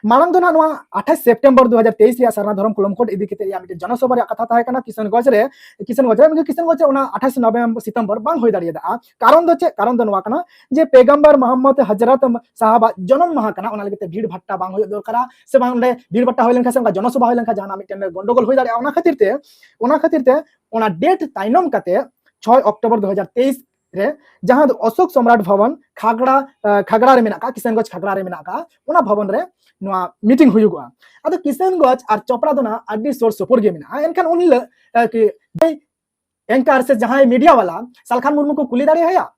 ᱢᱟᱲᱟᱝ ᱫᱚ ᱱᱟᱦᱟᱜ ᱱᱚᱣᱟ ᱟᱴᱷᱟᱥ ᱥᱮᱯᱴᱮᱢᱵᱚᱨ ᱫᱩ ᱦᱟᱡᱟᱨ ᱛᱮᱭᱤᱥ ᱨᱮᱭᱟᱜ ᱥᱟᱨᱱᱟ ᱫᱷᱚᱨᱚᱢ ᱠᱚᱞᱚᱢ ᱠᱳᱰ ᱤᱫᱤ ᱠᱟᱛᱮ ᱨᱮᱭᱟᱜ ᱢᱤᱫᱴᱮᱱ ᱡᱚᱱᱚᱥᱚᱵᱷᱟ ᱨᱮᱭᱟᱜ ᱠᱟᱛᱷᱟ ᱛᱟᱦᱮᱸ ᱠᱟᱱᱟ ᱠᱤᱥᱟᱱᱜᱚᱸᱡᱽ ᱨᱮ᱾ ᱠᱤᱥᱟᱱᱜᱚᱸᱡᱽ ᱨᱮ, ᱠᱤᱥᱟᱱᱜᱚᱸᱡᱽ ᱨᱮ ᱚᱱᱟ ᱟᱴᱷᱟᱥ ᱱᱚᱵᱷᱮᱢᱵᱚᱨ, ᱥᱤᱛᱚᱢᱵᱚᱨ ᱵᱟᱝ ᱦᱩᱭ ᱫᱟᱲᱮᱭᱟᱫᱟ᱾ ᱠᱟᱨᱚᱱ ᱫᱚ ᱪᱮᱫ? ᱠᱟᱨᱚᱱ ᱫᱚ ᱱᱚᱣᱟ ᱠᱟᱱᱟ ᱡᱮ ᱯᱮᱜᱟᱢᱵᱟᱨ ᱢᱚᱦᱚᱢᱢᱚᱫᱽ ᱦᱚᱡᱨᱚᱛ ᱥᱟᱦᱟᱵᱟᱜ ᱡᱚᱱᱚᱢ ᱢᱟᱦᱟ ᱠᱟᱱᱟ, ᱚᱱᱟ ᱞᱟᱹᱜᱤᱫ ᱛᱮ ᱵᱷᱤᱲ ᱵᱷᱟᱴᱴᱟ ᱵᱟᱝ ᱦᱩᱭᱩᱜ ᱫᱚᱨᱠᱟᱨᱟ, ᱥᱮ ᱵᱟᱝ ᱚᱸᱰᱮ ᱵᱷᱤᱲ ᱵᱷᱟᱴᱴᱟ ᱦᱩᱭ ᱞᱮᱱᱠᱷᱟᱱ ᱥᱮ ᱚᱱᱠᱟ ᱡᱚᱱᱚᱥᱚᱵᱷᱟ ᱦᱩᱭ ᱞᱮᱱᱠᱷᱟᱱ ᱡᱟᱦᱟᱱᱟᱜ ᱢᱤᱫᱴᱮᱱ ᱜᱚᱱᱰᱚᱜᱳᱞ ᱦᱩᱭ ᱫᱟᱲᱮᱭᱟᱜᱼᱟ, ᱚᱱᱟ ᱠᱷᱟᱹᱛᱤᱨ ᱛᱮ, ᱚᱱᱟ ᱠᱷᱟᱹᱛᱤᱨ ᱛᱮ ᱚᱱᱟ ᱰᱮᱴ ᱛᱟᱭᱱᱚᱢ ᱠᱟᱛᱮ ᱪᱷᱚᱭ ᱚᱠᱴᱳᱵᱚᱨ ᱫᱩ ᱦᱟᱡᱟᱨ ᱛᱮᱭᱤᱥ ᱨᱮ, ᱡᱟᱦᱟᱸ ᱫᱚ ᱚᱥᱳᱠ ᱥᱚᱢᱨᱟᱴ ᱵᱷᱚᱵᱚᱱ ᱠᱷᱟᱜᱽᱲᱟ, ᱟᱸ, ᱠᱷᱟᱜᱽᱲᱟ ᱨᱮ ᱢᱮᱱᱟᱜ ᱟᱠᱟᱫ, ᱠᱤᱥᱟᱱᱜᱚᱸᱡᱽ ᱠᱷᱟᱜᱽᱲᱟ ᱨᱮ ᱢᱮᱱᱟᱜ ᱟᱠᱟᱫ, ᱚᱱᱟ ᱵᱷᱚᱵᱚᱱ ᱨᱮ ᱱᱚᱣᱟ ᱢᱤᱴᱤᱝ ᱦᱩᱭᱩᱜᱚᱜᱼᱟ᱾ ᱟᱫᱚ ᱠᱤᱥᱟᱱᱜᱚᱸᱡᱽ ᱟᱨ ᱪᱚᱯᱲᱟ ᱫᱚ ᱱᱟᱦᱟᱜ ᱟᱹᱰᱤ ᱥᱩᱨ ᱥᱩᱯᱩᱨ ᱜᱮ ᱢᱮᱱᱟᱜᱼᱟ᱾ ᱮᱱᱠᱷᱟᱱ ᱩᱱ ᱦᱤᱞᱳᱜ, ᱟᱸ, ᱠᱤ, ᱡᱟᱦᱟᱸᱭ ᱮᱝᱠᱟᱨ ᱥᱮ ᱡᱟᱦᱟᱸᱭ ᱢᱤᱰᱤᱭᱟ ᱵᱟᱞᱟ ᱥᱟᱞᱠᱷᱟᱱ ᱢᱩᱨᱢᱩ ᱠᱚ ᱠᱩᱞᱤ ᱫᱟᱲᱮᱭᱟᱭᱟ?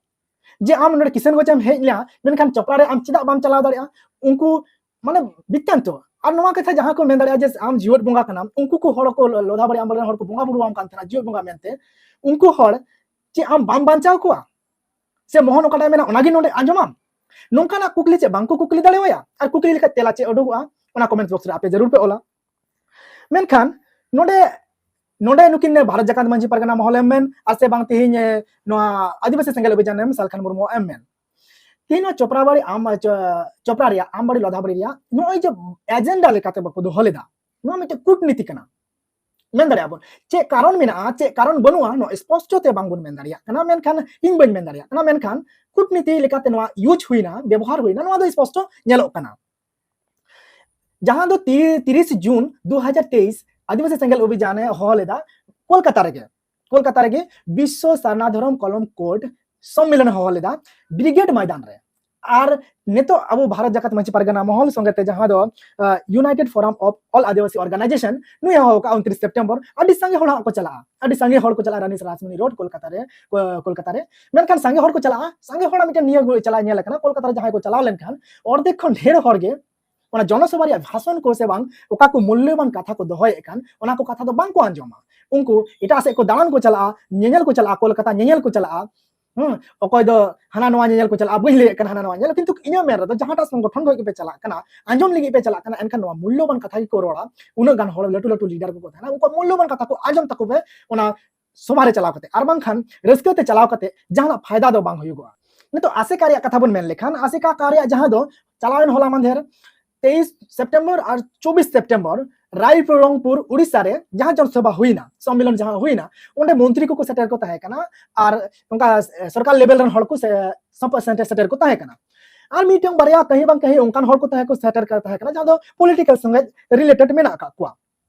ᱡᱮ ᱟᱢ ᱱᱚᱰᱮ ᱠᱤᱥᱟᱱᱜᱚᱸᱡᱽ ᱮᱢ ᱦᱮᱡ ᱞᱮᱱᱟ, ᱢᱮᱱᱠᱷᱟᱱ ᱪᱚᱯᱨᱟ ᱨᱮ ᱟᱢ ᱪᱮᱫᱟᱜ ᱵᱟᱢ ᱪᱟᱞᱟᱣ ᱫᱟᱲᱮᱭᱟᱜᱼᱟ? ᱩᱱᱠᱩ ᱢᱟᱱᱮ ᱵᱤᱛᱛᱟᱱᱛᱚ᱾ ᱟᱨ ᱱᱚᱣᱟ ᱠᱟᱛᱷᱟ ᱡᱟᱦᱟᱸ ᱠᱚ ᱢᱮᱱ ᱫᱟᱲᱮᱭᱟᱜᱼᱟ ᱡᱮ ᱟᱢ ᱡᱤᱣᱮᱫ ᱵᱚᱸᱜᱟ ᱠᱟᱱᱟᱢ, ᱩᱱᱠᱩ ᱠᱚ ᱦᱚᱲ ᱠᱚ, ᱞᱚᱫᱷᱟᱵᱟᱲᱤ ᱟᱢᱵᱟᱲᱤ ᱨᱮᱱ ᱦᱚᱲ ᱠᱚ ᱵᱚᱸᱜᱟ ᱵᱩᱨᱩ ᱟᱢ ᱠᱟᱱ ᱛᱟᱦᱮᱱᱟ ᱡᱤᱣᱮᱫ ᱵᱚᱸᱜᱟ ᱢᱮᱱᱛᱮ, ᱩᱱᱠᱩ ᱦᱚᱲ ᱪᱮᱫ ᱟᱢ ᱵᱟᱢ ᱵᱟᱧᱪᱟᱣ ᱠᱚᱣᱟ? ᱥᱮ ᱢᱚᱦᱚᱱ ᱚᱠᱟᱴᱟᱜ ᱢᱮᱱᱟ ᱚᱱᱟᱜᱮ ᱱᱚᱰᱮ ᱟᱸᱡᱚᱢᱟᱢ? ᱱᱚᱝᱠᱟᱱᱟᱜ ᱠᱩᱠᱞᱤ ᱪᱮᱫ ᱵᱟᱝᱠᱚ ᱠᱩᱠᱞᱤ ᱫᱟᱲᱮᱣᱟᱭᱟ? ᱟᱨ ᱠᱩᱠᱞᱤ ᱞᱮᱠᱷᱟᱡ ᱛᱮᱞᱟ ᱪᱮᱫ ᱩᱰᱩᱠᱚᱜᱼᱟ? ᱚᱱᱟ comment box ᱨᱮ ᱟᱯᱮ ᱡᱟᱹᱨᱩᱲ ᱯᱮ ᱚᱞᱟ᱾ ᱢᱮᱱᱠᱷᱟᱱ ᱱᱚᱰᱮ, ᱱᱚᱰᱮ ᱱᱩᱠᱤᱱ ᱵᱷᱟᱨᱚᱛ ᱡᱟᱠᱟᱛ ᱢᱟᱹᱡᱷᱤ ᱯᱟᱨᱜᱟᱱᱟ ᱢᱚᱦᱚᱞ ᱮᱢ ᱢᱮᱱ, ᱟᱨ ᱥᱮ ᱵᱟᱝ ᱛᱮᱦᱮᱧ, ᱮ, ᱱᱚᱣᱟ ᱟᱹᱫᱤᱵᱟᱹᱥᱤ ᱥᱮᱸᱜᱮᱞ ᱚᱵᱷᱤᱡᱟᱱ ᱮᱢ ᱥᱟᱞᱠᱷᱟᱱ ᱢᱩᱨᱢᱩ ᱮᱢ ᱢᱮᱱ, ᱛᱮᱦᱮᱧ ᱱᱚᱣᱟ ᱪᱚᱯᱨᱟᱵᱟᱲᱤ ᱟᱢ, ᱪᱚ-, ᱪᱚᱯᱨᱟ ᱨᱮᱭᱟᱜ ᱟᱢᱵᱟᱲᱤ ᱞᱚᱫᱷᱟᱵᱟᱲᱤ ᱨᱮᱭᱟᱜ ᱱᱚᱜᱼᱚᱭ ᱡᱮ agenda ᱞᱮᱠᱟᱛᱮ ᱵᱟᱠᱚ ᱫᱚᱦᱚ ᱞᱮᱫᱟ, ᱱᱚᱣᱟ ᱢᱤᱫᱴᱮᱱ ᱠᱩᱴᱱᱤᱛᱤ ᱠᱟᱱᱟ᱾ ᱢᱮᱱ ᱫᱟᱲᱮᱭᱟᱜᱼᱟ ᱵᱚᱱ ᱪᱮᱫ ᱠᱟᱨᱚᱱ ᱢᱮᱱᱟᱜᱼᱟ, ᱪᱮᱫ ᱠᱟᱨᱚᱱ ᱵᱟᱹᱱᱩᱜᱼᱟ, ᱱᱚᱣᱟ ᱥᱯᱚᱥᱴᱚ ᱛᱮ ᱵᱟᱝᱵᱚᱱ ᱢᱮᱱ ᱫᱟᱲᱮᱭᱟᱜ ᱠᱟᱱᱟ᱾ ᱢᱮᱱᱠᱷᱟᱱ ᱤᱧ ᱵᱟᱹᱧ ᱢᱮᱱ ᱫᱟᱲᱮᱭᱟᱜ ᱠᱟᱱᱟ, ᱢᱮᱱᱠᱷᱟᱱ ᱠᱩᱴᱱᱤᱛᱤ ᱞᱮᱠᱟᱛᱮ ᱱᱚᱣᱟ use ᱦᱩᱭᱱᱟ, ᱵᱮᱵᱚᱦᱟᱨ ᱦᱩᱭᱱᱟ, ᱱᱚᱣᱟ ᱫᱚ ᱥᱯᱚᱥᱴᱚ ᱧᱮᱞᱚᱜ ᱠᱟᱱᱟ᱾ ᱡᱟᱦᱟᱸ ᱫᱚ ᱛᱤ-, ᱛᱤᱨᱤᱥ ᱡᱩᱱ ᱫᱩ ᱦᱟᱡᱟᱨ ᱛᱮᱭᱤᱥ ᱟᱹᱫᱤᱵᱟᱹᱥᱤ ᱥᱮᱸᱜᱮᱞ ᱚᱵᱷᱤᱡᱟᱱᱮ ᱦᱚᱦᱚ ᱞᱮᱫᱟ ᱠᱳᱞᱠᱟᱛᱟ ᱨᱮᱜᱮ, ᱠᱳᱞᱠᱟᱛᱟ ᱨᱮᱜᱮ ᱵᱤᱥᱥᱚ ᱥᱟᱨᱱᱟ ᱫᱷᱚᱨᱚᱢ ᱠᱚᱞᱚᱢ ᱠᱳᱰ ᱥᱚᱢᱢᱮᱞᱚᱱᱮ ᱦᱚᱦᱚ ᱞᱮᱫᱟ ᱵᱨᱤᱜᱮᱰ ᱢᱚᱭᱫᱟᱱ ᱨᱮ᱾ ᱟᱨ ᱱᱤᱛᱚᱜ ᱟᱵᱚ ᱵᱷᱟᱨᱚᱛ ᱡᱟᱠᱟᱛ ᱢᱟᱹᱡᱷᱤ ᱯᱟᱨᱜᱟᱱᱟ ᱢᱚᱦᱚᱞ ᱥᱚᱸᱜᱮ ᱛᱮ ᱡᱟᱦᱟᱸ ᱫᱚ, ᱟᱸ, United Forum of All Adivasi Organization ᱱᱩᱭ ᱦᱚᱦᱚ ᱟᱠᱟᱫ ᱩᱱᱛᱨᱤᱥ ᱥᱮᱯᱴᱮᱢᱵᱚᱨ, ᱟᱹᱰᱤ ᱥᱟᱸᱜᱮ ᱦᱚᱲ ᱦᱟᱸᱜ ᱠᱚ ᱪᱟᱞᱟᱜᱼᱟ, ᱟᱹᱰᱤ ᱥᱟᱸᱜᱮ ᱦᱚᱲ ᱠᱚ ᱪᱟᱞᱟᱜᱼᱟ ᱨᱟᱱᱤ ᱨᱟᱥᱢᱚᱱᱤ ᱨᱳᱰ ᱠᱳᱞᱠᱟᱛᱟ ᱨᱮ, ᱠᱳ-, ᱠᱳᱞᱠᱟᱛᱟ ᱨᱮ᱾ ᱢᱮᱱᱠᱷᱟᱱ ᱥᱟᱸᱜᱮ ᱦᱚᱲ ᱠᱚ ᱪᱟᱞᱟᱜᱼᱟ, ᱥᱟᱸᱜᱮ ᱦᱚᱲᱟᱜ ᱢᱤᱫᱴᱮᱱ ᱱᱤᱭᱟᱹ ᱪᱟᱞᱟᱜ ᱧᱮᱞ ᱟᱠᱟᱱᱟ, ᱠᱳᱞᱠᱟᱛᱟ ᱨᱮ ᱡᱟᱦᱟᱸᱭ ᱠᱚ ᱪᱟᱞᱟᱣ ᱞᱮᱱᱠᱷᱟᱱ ᱚᱨᱫᱷᱮᱠ ᱠᱷᱚᱱ ᱰᱷᱮᱨ ᱦᱚᱲ ᱜᱮ ᱚᱱᱟ ᱡᱚᱱᱚᱥᱚᱵᱷᱟ ᱨᱮᱭᱟᱜ ᱵᱷᱟᱥᱚᱱ ᱠᱚ ᱥᱮ ᱵᱟᱝ ᱚᱠᱟ ᱠᱚ ᱢᱩᱞᱞᱚᱵᱟᱱ ᱠᱟᱛᱷᱟ ᱠᱚ ᱫᱚᱦᱚᱭᱮᱫ ᱠᱟᱱ ᱚᱱᱟ ᱠᱚ ᱠᱟᱛᱷᱟ ᱫᱚ ᱵᱟᱝ ᱠᱚ ᱟᱸᱡᱚᱢᱟ᱾ ᱩᱱᱠᱩ ᱮᱴᱟᱜ ᱥᱮᱫ ᱠᱚ ᱫᱟᱬᱟᱱ ᱠᱚ ᱪᱟᱞᱟᱜᱼᱟ, ᱧᱮᱧᱮᱞ ᱠᱚ ᱪᱟᱞᱟᱜᱼᱟ, ᱠᱳᱞᱠᱟᱛᱟ ᱧᱮᱧᱮᱞ ᱠᱚ ᱪᱟᱞᱟᱜᱼᱟ᱾ ᱦᱩᱸ, ᱚᱠᱚᱭ ᱫᱚ ᱦᱟᱱᱟ ᱱᱚᱣᱟ ᱧᱮᱧᱮᱞ ᱠᱚ ᱪᱟᱞᱟᱜᱼᱟ, ᱵᱟᱹᱧ ᱞᱟᱹᱭᱮᱫ ᱠᱟᱱᱟ ᱦᱟᱱᱟ ᱱᱚᱣᱟ ᱧᱮᱞ, ᱠᱤᱱᱛᱩ ᱤᱧᱟᱹᱜ ᱢᱮᱱ ᱨᱮᱫᱚ ᱡᱟᱦᱟᱸᱴᱟᱜ ᱥᱚᱝᱜᱚᱴᱷᱚᱱ ᱠᱷᱚᱱ ᱜᱮᱯᱮ ᱪᱟᱞᱟᱜ ᱠᱟᱱᱟ, ᱟᱸᱡᱚᱢ ᱞᱟᱹᱜᱤᱫ ᱯᱮ ᱪᱟᱞᱟᱜ ᱠᱟᱱᱟ, ᱮᱱᱠᱷᱟᱱ ᱱᱚᱣᱟ ᱢᱩᱞᱞᱚᱵᱟᱱ ᱠᱟᱛᱷᱟ ᱜᱮᱠᱚ ᱨᱚᱲᱟ᱾ ᱩᱱᱟᱹᱜ ᱜᱟᱱ ᱦᱚᱲ, ᱞᱟᱹᱴᱩ ᱞᱟᱹᱴᱩ leader ᱠᱚᱠᱚ ᱛᱟᱦᱮᱱᱟ, ᱩᱱᱠᱩᱣᱟᱜ ᱢᱩᱞᱞᱚᱵᱟᱱ ᱠᱟᱛᱷᱟ ᱠᱚ ᱟᱸᱡᱚᱢ ᱛᱟᱠᱚ ᱯᱮ ᱚᱱᱟ ᱥᱚᱵᱷᱟ ᱨᱮ ᱪᱟᱞᱟᱣ ᱠᱟᱛᱮ, ᱟᱨ ᱵᱟᱝᱠᱷᱟᱱ ᱨᱟᱹᱥᱠᱟᱹ ᱛᱮ ᱪᱟᱞᱟᱣ ᱠᱟᱛᱮ ᱡᱟᱦᱟᱱᱟᱜ ᱯᱷᱟᱭᱫᱟ ᱫᱚ ᱵᱟᱝ ᱦᱩᱭᱩᱜᱚᱜᱼᱟ᱾ ᱱᱤᱛᱚᱜ ᱟᱥᱮᱠᱟ ᱨᱮᱭᱟᱜ ᱠᱟᱛᱷᱟ ᱵᱚᱱ ᱢᱮᱱ ᱞᱮᱠᱷᱟᱱ, ᱟᱥᱮᱠᱟ ᱠᱟ ᱨᱮᱭᱟᱜ ᱡᱟᱦᱟᱸ ᱫᱚ ᱪᱟᱞᱟᱣᱮᱱ ᱦᱚᱞᱟ ᱢᱟᱫᱷᱮᱨ ᱛᱮᱭᱤᱥ ᱥᱮᱯᱴᱮᱢᱵᱚᱨ ᱟᱨ ᱪᱚᱵᱵᱤᱥ ᱥᱮᱯᱴᱮᱢᱵᱚᱨ ᱨᱟᱭᱨᱚᱝᱯᱩᱨ ᱩᱲᱤᱥᱥᱟ ᱨᱮ ᱡᱟᱦᱟᱸ ᱡᱚᱱ ᱥᱚᱵᱷᱟ ᱦᱩᱭᱱᱟ, ᱥᱚᱢᱢᱮᱞᱚᱱ ᱡᱟᱦᱟᱸ ᱦᱩᱭᱱᱟ, ᱚᱸᱰᱮ ᱢᱚᱱᱛᱨᱤ ᱠᱚᱠᱚ ᱥᱮᱴᱮᱨ ᱠᱚ ᱛᱟᱦᱮᱸ ᱠᱟᱱᱟ, ᱟᱨ ᱚᱱᱠᱟ ᱥᱚᱨᱠᱟᱨ level ᱨᱮᱱ ᱦᱚᱲ ᱠᱚ ᱥᱮ-, ᱥᱚᱯ-, ᱥᱮᱴᱮᱨ, ᱥᱮᱴᱮᱨ ᱠᱚ ᱛᱟᱦᱮᱸ ᱠᱟᱱᱟ᱾ ᱟᱨ ᱢᱤᱫᱴᱟᱝ ᱵᱟᱨᱭᱟ ᱠᱟᱹᱦᱤ ᱵᱟᱝ ᱠᱟᱹᱦᱤ ᱚᱱᱠᱟᱱ ᱦᱚᱲ ᱠᱚ ᱛᱟᱦᱮᱸ ᱠᱚ ᱥᱮᱴᱮᱨ ᱠᱟ-, ᱛᱟᱦᱮᱸ ᱠᱟᱱᱟ ᱡᱟᱦᱟᱸ ᱫᱚ political ᱥᱚᱸᱜᱮ related ᱢᱮᱱᱟᱜ ᱟᱠᱟᱫ ᱠᱚᱣᱟ᱾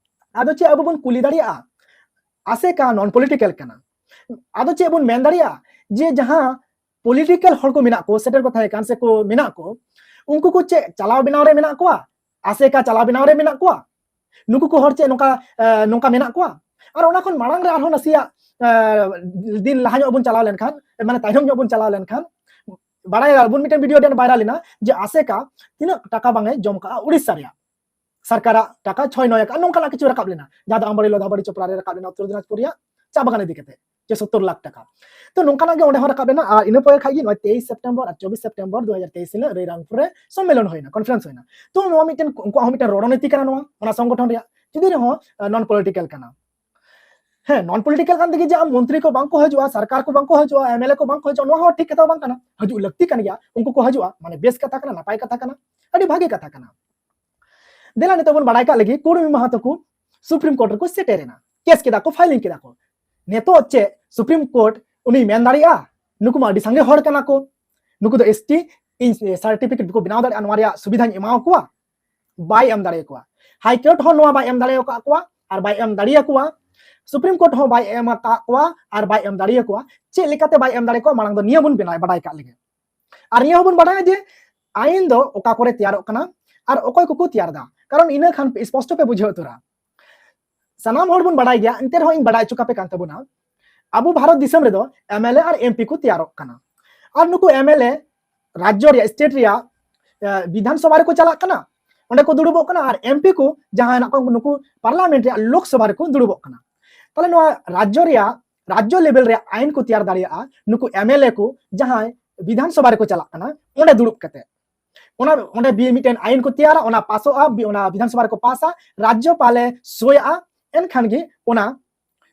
ᱟᱫᱚ ᱪᱮᱫ ᱟᱵᱚ ᱵᱚᱱ ᱠᱩᱞᱤ ᱫᱟᱲᱮᱭᱟᱜᱼᱟ? ᱟᱥᱮᱠᱟ non political ᱠᱟᱱᱟ᱾ ᱟᱫᱚ ᱪᱮᱫ ᱵᱚᱱ ᱢᱮᱱ ᱫᱟᱲᱮᱭᱟᱜᱼᱟ ᱡᱮ ᱡᱟᱦᱟᱸ political ᱦᱚᱲ ᱠᱚ ᱢᱮᱱᱟᱜ ᱠᱚ, ᱥᱮᱴᱮᱨ ᱠᱚ ᱛᱟᱦᱮᱸ ᱠᱟᱱ ᱥᱮ ᱠᱚ ᱢᱮᱱᱟᱜ ᱠᱚ, ᱩᱱᱠᱩ ᱠᱚ ᱪᱮᱫ ᱪᱟᱞᱟᱣ ᱵᱮᱱᱟᱣ ᱨᱮ ᱢᱮᱱᱟᱜ ᱠᱚᱣᱟ? ᱟᱥᱮᱠᱟ ᱪᱟᱞᱟᱣ ᱵᱮᱱᱟᱣ ᱨᱮ ᱢᱮᱱᱟᱜ ᱠᱚᱣᱟ? ᱱᱩᱠᱩ ᱠᱚ ᱦᱚᱲ ᱪᱮᱫ ᱱᱚᱝᱠᱟ, ᱮ, ᱱᱚᱝᱠᱟ ᱢᱮᱱᱟᱜ ᱠᱚᱣᱟ? ᱟᱨ ᱚᱱᱟ ᱠᱷᱚᱱ ᱢᱟᱲᱟᱝ ᱨᱮ ᱟᱨᱦᱚᱸ ᱱᱟᱥᱮᱭᱟᱜ ᱫᱤᱱ ᱞᱟᱦᱟ ᱧᱚᱜ ᱵᱚᱱ ᱪᱟᱞᱟᱣ ᱞᱮᱱᱠᱷᱟᱱ, ᱢᱟᱱᱮ ᱛᱟᱭᱱᱚᱢ ᱧᱚᱜ ᱵᱚᱱ ᱪᱟᱞᱟᱣ ᱞᱮᱱᱠᱷᱟᱱ, ᱵᱟᱲᱟᱭ ᱵᱚᱱ ᱢᱤᱫᱴᱮᱱ ᱵᱷᱤᱰᱤᱭᱳ ᱰᱮᱱ ᱵᱷᱟᱭᱨᱟᱞ ᱮᱱᱟ ᱡᱮ ᱟᱥᱮᱠᱟ ᱛᱤᱱᱟᱹᱜ ᱴᱟᱠᱟ ᱵᱟᱝ ᱮ ᱡᱚᱢ ᱠᱟᱜᱼᱟ ᱩᱲᱤᱥᱥᱟ ᱨᱮᱭᱟᱜ ᱥᱚᱨᱠᱟᱨᱟᱜ ᱴᱟᱠᱟ ᱪᱷᱚᱭ ᱱᱚᱭ ᱟᱠᱟᱫ, ᱱᱚᱝᱠᱟᱱᱟᱜ ᱠᱤᱪᱷᱩ ᱨᱟᱠᱟᱵ ᱞᱮᱱᱟ, ᱡᱟᱦᱟᱸ ᱫᱚ ᱟᱢᱵᱟᱲᱤ ᱞᱚᱫᱷᱟᱵᱟᱲᱤ ᱪᱚᱯᱨᱟ ᱨᱮ ᱨᱟᱠᱟᱵ ᱞᱮᱱᱟ, ᱩᱛᱛᱚᱨ ᱫᱤᱱᱟᱡᱽᱯᱩᱨ ᱨᱮᱭᱟᱜ ᱪᱟ ᱵᱟᱜᱟᱱ ᱤᱫᱤ ᱠᱟᱛᱮ ᱡᱮ ᱥᱚᱛᱛᱚᱨ ᱞᱟᱠᱷ ᱴᱟᱠᱟ᱾ ᱛᱚ ᱱᱚᱝᱠᱟᱱᱟᱜ ᱜᱮ ᱚᱸᱰᱮ ᱦᱚᱸ ᱨᱟᱠᱟᱵ ᱞᱮᱱᱟ᱾ ᱟᱨ ᱤᱱᱟᱹ ᱯᱚᱨᱮ ᱠᱷᱟᱡ ᱜᱮ ᱱᱚᱜᱼᱚᱭ ᱛᱮᱭᱤᱥ ᱥᱮᱯᱴᱮᱢᱵᱚᱨ ᱟᱨ ᱪᱚᱵᱵᱤᱥ ᱥᱮᱯᱴᱮᱢᱵᱚᱨ ᱫᱩ ᱦᱟᱡᱟᱨ ᱛᱮᱭᱤᱥ ᱦᱤᱞᱳᱜ ᱨᱟᱭᱨᱚᱝᱯᱩᱨ ᱨᱮ ᱥᱚᱢᱢᱮᱞᱚᱱ ᱦᱩᱭᱱᱟ, ᱠᱚᱱᱯᱷᱟᱨᱮᱱᱥ ᱦᱩᱭᱱᱟ᱾ ᱛᱚ ᱱᱚᱣᱟ ᱢᱤᱫᱴᱮᱱ ᱩᱱᱠᱩᱣᱟᱜ ᱦᱚᱸ ᱢᱤᱫᱴᱮᱱ ᱨᱚᱲᱱᱤᱛᱤ ᱠᱟᱱᱟ ᱱᱚᱣᱟ, ᱚᱱᱟ ᱥᱚᱝᱜᱚᱴᱷᱚᱱ ᱨᱮᱭᱟᱜ, ᱡᱩᱫᱤ ᱨᱮᱦᱚᱸ ᱱᱚᱱ ᱯᱚᱞᱤᱴᱤᱠᱟᱞ ᱠᱟᱱᱟ᱾ ᱦᱮᱸ, ᱱᱚᱱ ᱯᱚᱞᱤᱴᱤᱠᱟᱞ ᱠᱟᱱ ᱛᱮᱜᱮ ᱡᱮ ᱟᱢ ᱢᱚᱱᱛᱨᱤ ᱠᱚ ᱵᱟᱝ ᱠᱚ ᱦᱤᱡᱩᱜᱼᱟ, ᱥᱚᱨᱠᱟᱨ ᱠᱚ ᱵᱟᱝ ᱠᱚ ᱦᱤᱡᱩᱜᱼᱟ, ᱮᱢᱮᱞᱮ ᱠᱚ ᱵᱟᱝ ᱠᱚ ᱦᱤᱡᱩᱜᱼᱟ, ᱱᱚᱣᱟ ᱦᱚᱸ ᱴᱷᱤᱠ ᱠᱟᱛᱷᱟ ᱵᱟᱝ ᱠᱟᱱᱟ᱾ ᱦᱤᱡᱩᱜ ᱞᱟᱹᱠᱛᱤ ᱠᱟᱱ ᱜᱮᱭᱟ, ᱩᱱᱠᱩ ᱠᱚ ᱦᱤᱡᱩᱜᱼᱟ, ᱢᱟᱱᱮ ᱵᱮᱥ ᱠᱟᱛᱷᱟ ᱠᱟᱱᱟ, ᱱᱟᱯᱟᱭ ᱠᱟᱛᱷᱟ ᱠᱟᱱᱟ, ᱟᱹᱰᱤ ᱵᱷᱟᱜᱮ ᱠᱟᱛᱷᱟ ᱠᱟᱱᱟ᱾ ᱫᱮᱞᱟ ᱱᱤᱛᱚᱜ ᱵᱚᱱ ᱵᱟᱲᱟᱭ ᱠᱟᱜ ᱞᱮᱜᱮ, ᱠᱩᱲᱢᱤ ᱢᱟᱦᱟᱛᱚ ᱠᱚ ᱥᱩᱯᱨᱤᱢ ᱠᱳᱨᱴ ᱨᱮᱠᱚ ᱥᱮᱴᱮᱨ ᱮᱱᱟ, ᱠᱮᱥ ᱠᱮᱫᱟ ᱠᱚ, ᱯᱷᱟᱭᱞᱤᱝ ᱠᱮᱫᱟ ᱠᱚ᱾ ᱱᱤᱛᱚᱜ ᱪᱮᱫ ᱥᱩᱯᱨᱤᱢ ᱠᱳᱨᱴ ᱩᱱᱤ ᱢᱮᱱ ᱫᱟᱲᱮᱭᱟᱜᱼᱟ? ᱱᱩᱠᱩ ᱢᱟ ᱟᱹᱰᱤ ᱥᱟᱸᱜᱮ ᱦᱚᱲ ᱠᱟᱱᱟ ᱠᱚ, ᱱᱩᱠᱩ ᱫᱚ ᱮᱥ ᱴᱤ, ᱤᱧ ᱥᱟᱨᱴᱤᱯᱷᱤᱠᱮᱴ ᱠᱚ ᱵᱮᱱᱟᱣ ᱫᱟᱲᱮᱭᱟᱜᱼᱟ, ᱱᱚᱣᱟ ᱨᱮᱭᱟᱜ ᱥᱩᱵᱤᱫᱷᱟᱧ ᱮᱢᱟ ᱠᱚᱣᱟ? ᱵᱟᱭ ᱮᱢ ᱫᱟᱲᱮ ᱟᱠᱚᱣᱟ᱾ ᱦᱟᱭ ᱠᱳᱨᱴ ᱦᱚᱸ ᱱᱚᱣᱟ ᱵᱟᱭ ᱮᱢ ᱫᱟᱲᱮ ᱟᱠᱟᱫ ᱠᱚᱣᱟ ᱟᱨ ᱵᱟᱭ ᱮᱢ ᱫᱟᱲᱮ ᱟᱠᱚᱣᱟ᱾ ᱥᱩᱯᱨᱤᱢ ᱠᱳᱨᱴ ᱦᱚᱸ ᱵᱟᱭ ᱮᱢ ᱟᱠᱟᱫ ᱠᱚᱣᱟ ᱟᱨ ᱵᱟᱭ ᱮᱢ ᱫᱟᱲᱮ ᱟᱠᱚᱣᱟ᱾ ᱪᱮᱫ ᱞᱮᱠᱟᱛᱮ ᱵᱟᱭ ᱮᱢ ᱫᱟᱲᱮ ᱟᱠᱚᱣᱟ, ᱢᱟᱲᱟᱝ ᱫᱚ ᱱᱤᱭᱟᱹ ᱵᱚᱱ ᱵᱮᱱᱟᱣ, ᱵᱟᱰᱟᱭ ᱠᱟᱜ ᱞᱮᱜᱮ᱾ ᱟᱨ ᱱᱤᱭᱟᱹ ᱦᱚᱸᱵᱚᱱ ᱵᱟᱰᱟᱭᱟ ᱡᱮ ᱟᱭᱤᱱ ᱫᱚ ᱚᱠᱟ ᱠᱚᱨᱮ ᱛᱮᱭᱟᱨᱚᱜ ᱠᱟᱱᱟ ᱟᱨ ᱚᱠᱚᱭ ᱠᱚᱠᱚ ᱛᱮᱭᱟᱨ ᱮᱫᱟ, ᱠᱟᱨᱚᱱ ᱤᱱᱟᱹ ᱠᱷᱟᱱ ᱥᱯᱚᱥᱴᱚ ᱯᱮ ᱵᱩᱡᱷᱟᱹᱣ ᱩᱛᱟᱹᱨᱟ᱾ ᱥᱟᱱᱟᱢ ᱦᱚᱲ ᱵᱚᱱ ᱵᱟᱰᱟᱭ ᱜᱮᱭᱟ, ᱮᱱᱛᱮ ᱨᱮᱦᱚᱸ ᱤᱧ ᱵᱟᱰᱟᱭ ᱦᱚᱪᱚ ᱠᱟᱯᱮ ᱠᱟᱱ ᱛᱟᱵᱚᱱᱟ, ᱟᱵᱚ ᱵᱷᱟᱨᱚᱛ ᱫᱤᱥᱚᱢ ᱨᱮᱫᱚ M L A R M P ᱠᱚ ᱛᱮᱭᱟᱨᱚᱜ ᱠᱟᱱᱟ᱾ ᱟᱨ ᱱᱩᱠᱩ ᱮᱢ ᱮᱞ ᱮ ᱨᱟᱡᱽᱡᱚ ᱨᱮᱭᱟᱜ, ᱥᱴᱮᱴ ᱨᱮᱭᱟᱜ, ᱮ, ᱵᱤᱫᱷᱟᱱ ᱥᱚᱵᱷᱟ ᱨᱮᱠᱚ ᱪᱟᱞᱟᱜ ᱠᱟᱱᱟ, ᱚᱸᱰᱮ ᱠᱚ ᱫᱩᱲᱩᱵᱚᱜ ᱠᱟᱱᱟ, ᱟᱨ ᱮᱢ ᱯᱤ ᱠᱚ ᱡᱟᱦᱟᱸ ᱦᱮᱱᱟᱜ ᱠᱚᱣᱟ ᱱᱩᱠᱩ ᱯᱟᱨᱞᱟᱢᱮᱱᱴ ᱨᱮᱭᱟᱜ ᱞᱳᱠ ᱥᱚᱵᱷᱟ ᱨᱮᱠᱚ ᱫᱩᱲᱩᱵᱚᱜ ᱠᱟᱱᱟ᱾ ᱛᱟᱦᱞᱮ ᱱᱚᱣᱟ ᱨᱟᱡᱽᱡᱚ ᱨᱮᱭᱟᱜ, ᱨᱟᱡᱽᱡᱚ ᱞᱮᱵᱮᱞ ᱨᱮᱭᱟᱜ ᱟᱭᱤᱱ ᱠᱚ ᱛᱮᱭᱟᱨ ᱫᱟᱲᱮᱭᱟᱜᱼᱟ ᱱᱩᱠᱩ ᱮᱢ ᱮᱞ ᱮ ᱠᱚ ᱡᱟᱦᱟᱸᱭ ᱵᱤᱫᱷᱟᱱ ᱥᱚᱵᱷᱟ ᱨᱮᱠᱚ ᱪᱟᱞᱟᱜ ᱠᱟᱱᱟ, ᱚᱸᱰᱮ ᱫᱩᱲᱩᱵ ᱠᱟᱛᱮ᱾ ᱚᱱᱟ, ᱚᱸᱰᱮ ᱵᱤ-, ᱢᱤᱫᱴᱮᱱ ᱟᱭᱤᱱ ᱠᱚ ᱛᱮᱭᱟᱨᱟ, ᱚᱱᱟ ᱯᱟᱥᱚᱜᱼᱟ, ᱵᱤ-, ᱚᱱᱟ ᱵᱤᱫᱷᱟᱱ ᱥᱚᱵᱷᱟ ᱨᱮᱠᱚ ᱯᱟᱥᱟ, ᱨᱟᱡᱽᱡᱚᱯᱟᱞᱮ ᱥᱳᱭᱟᱜᱼᱟ, ᱮᱱᱠᱷᱟᱱ ᱜᱮ ᱚᱱᱟ,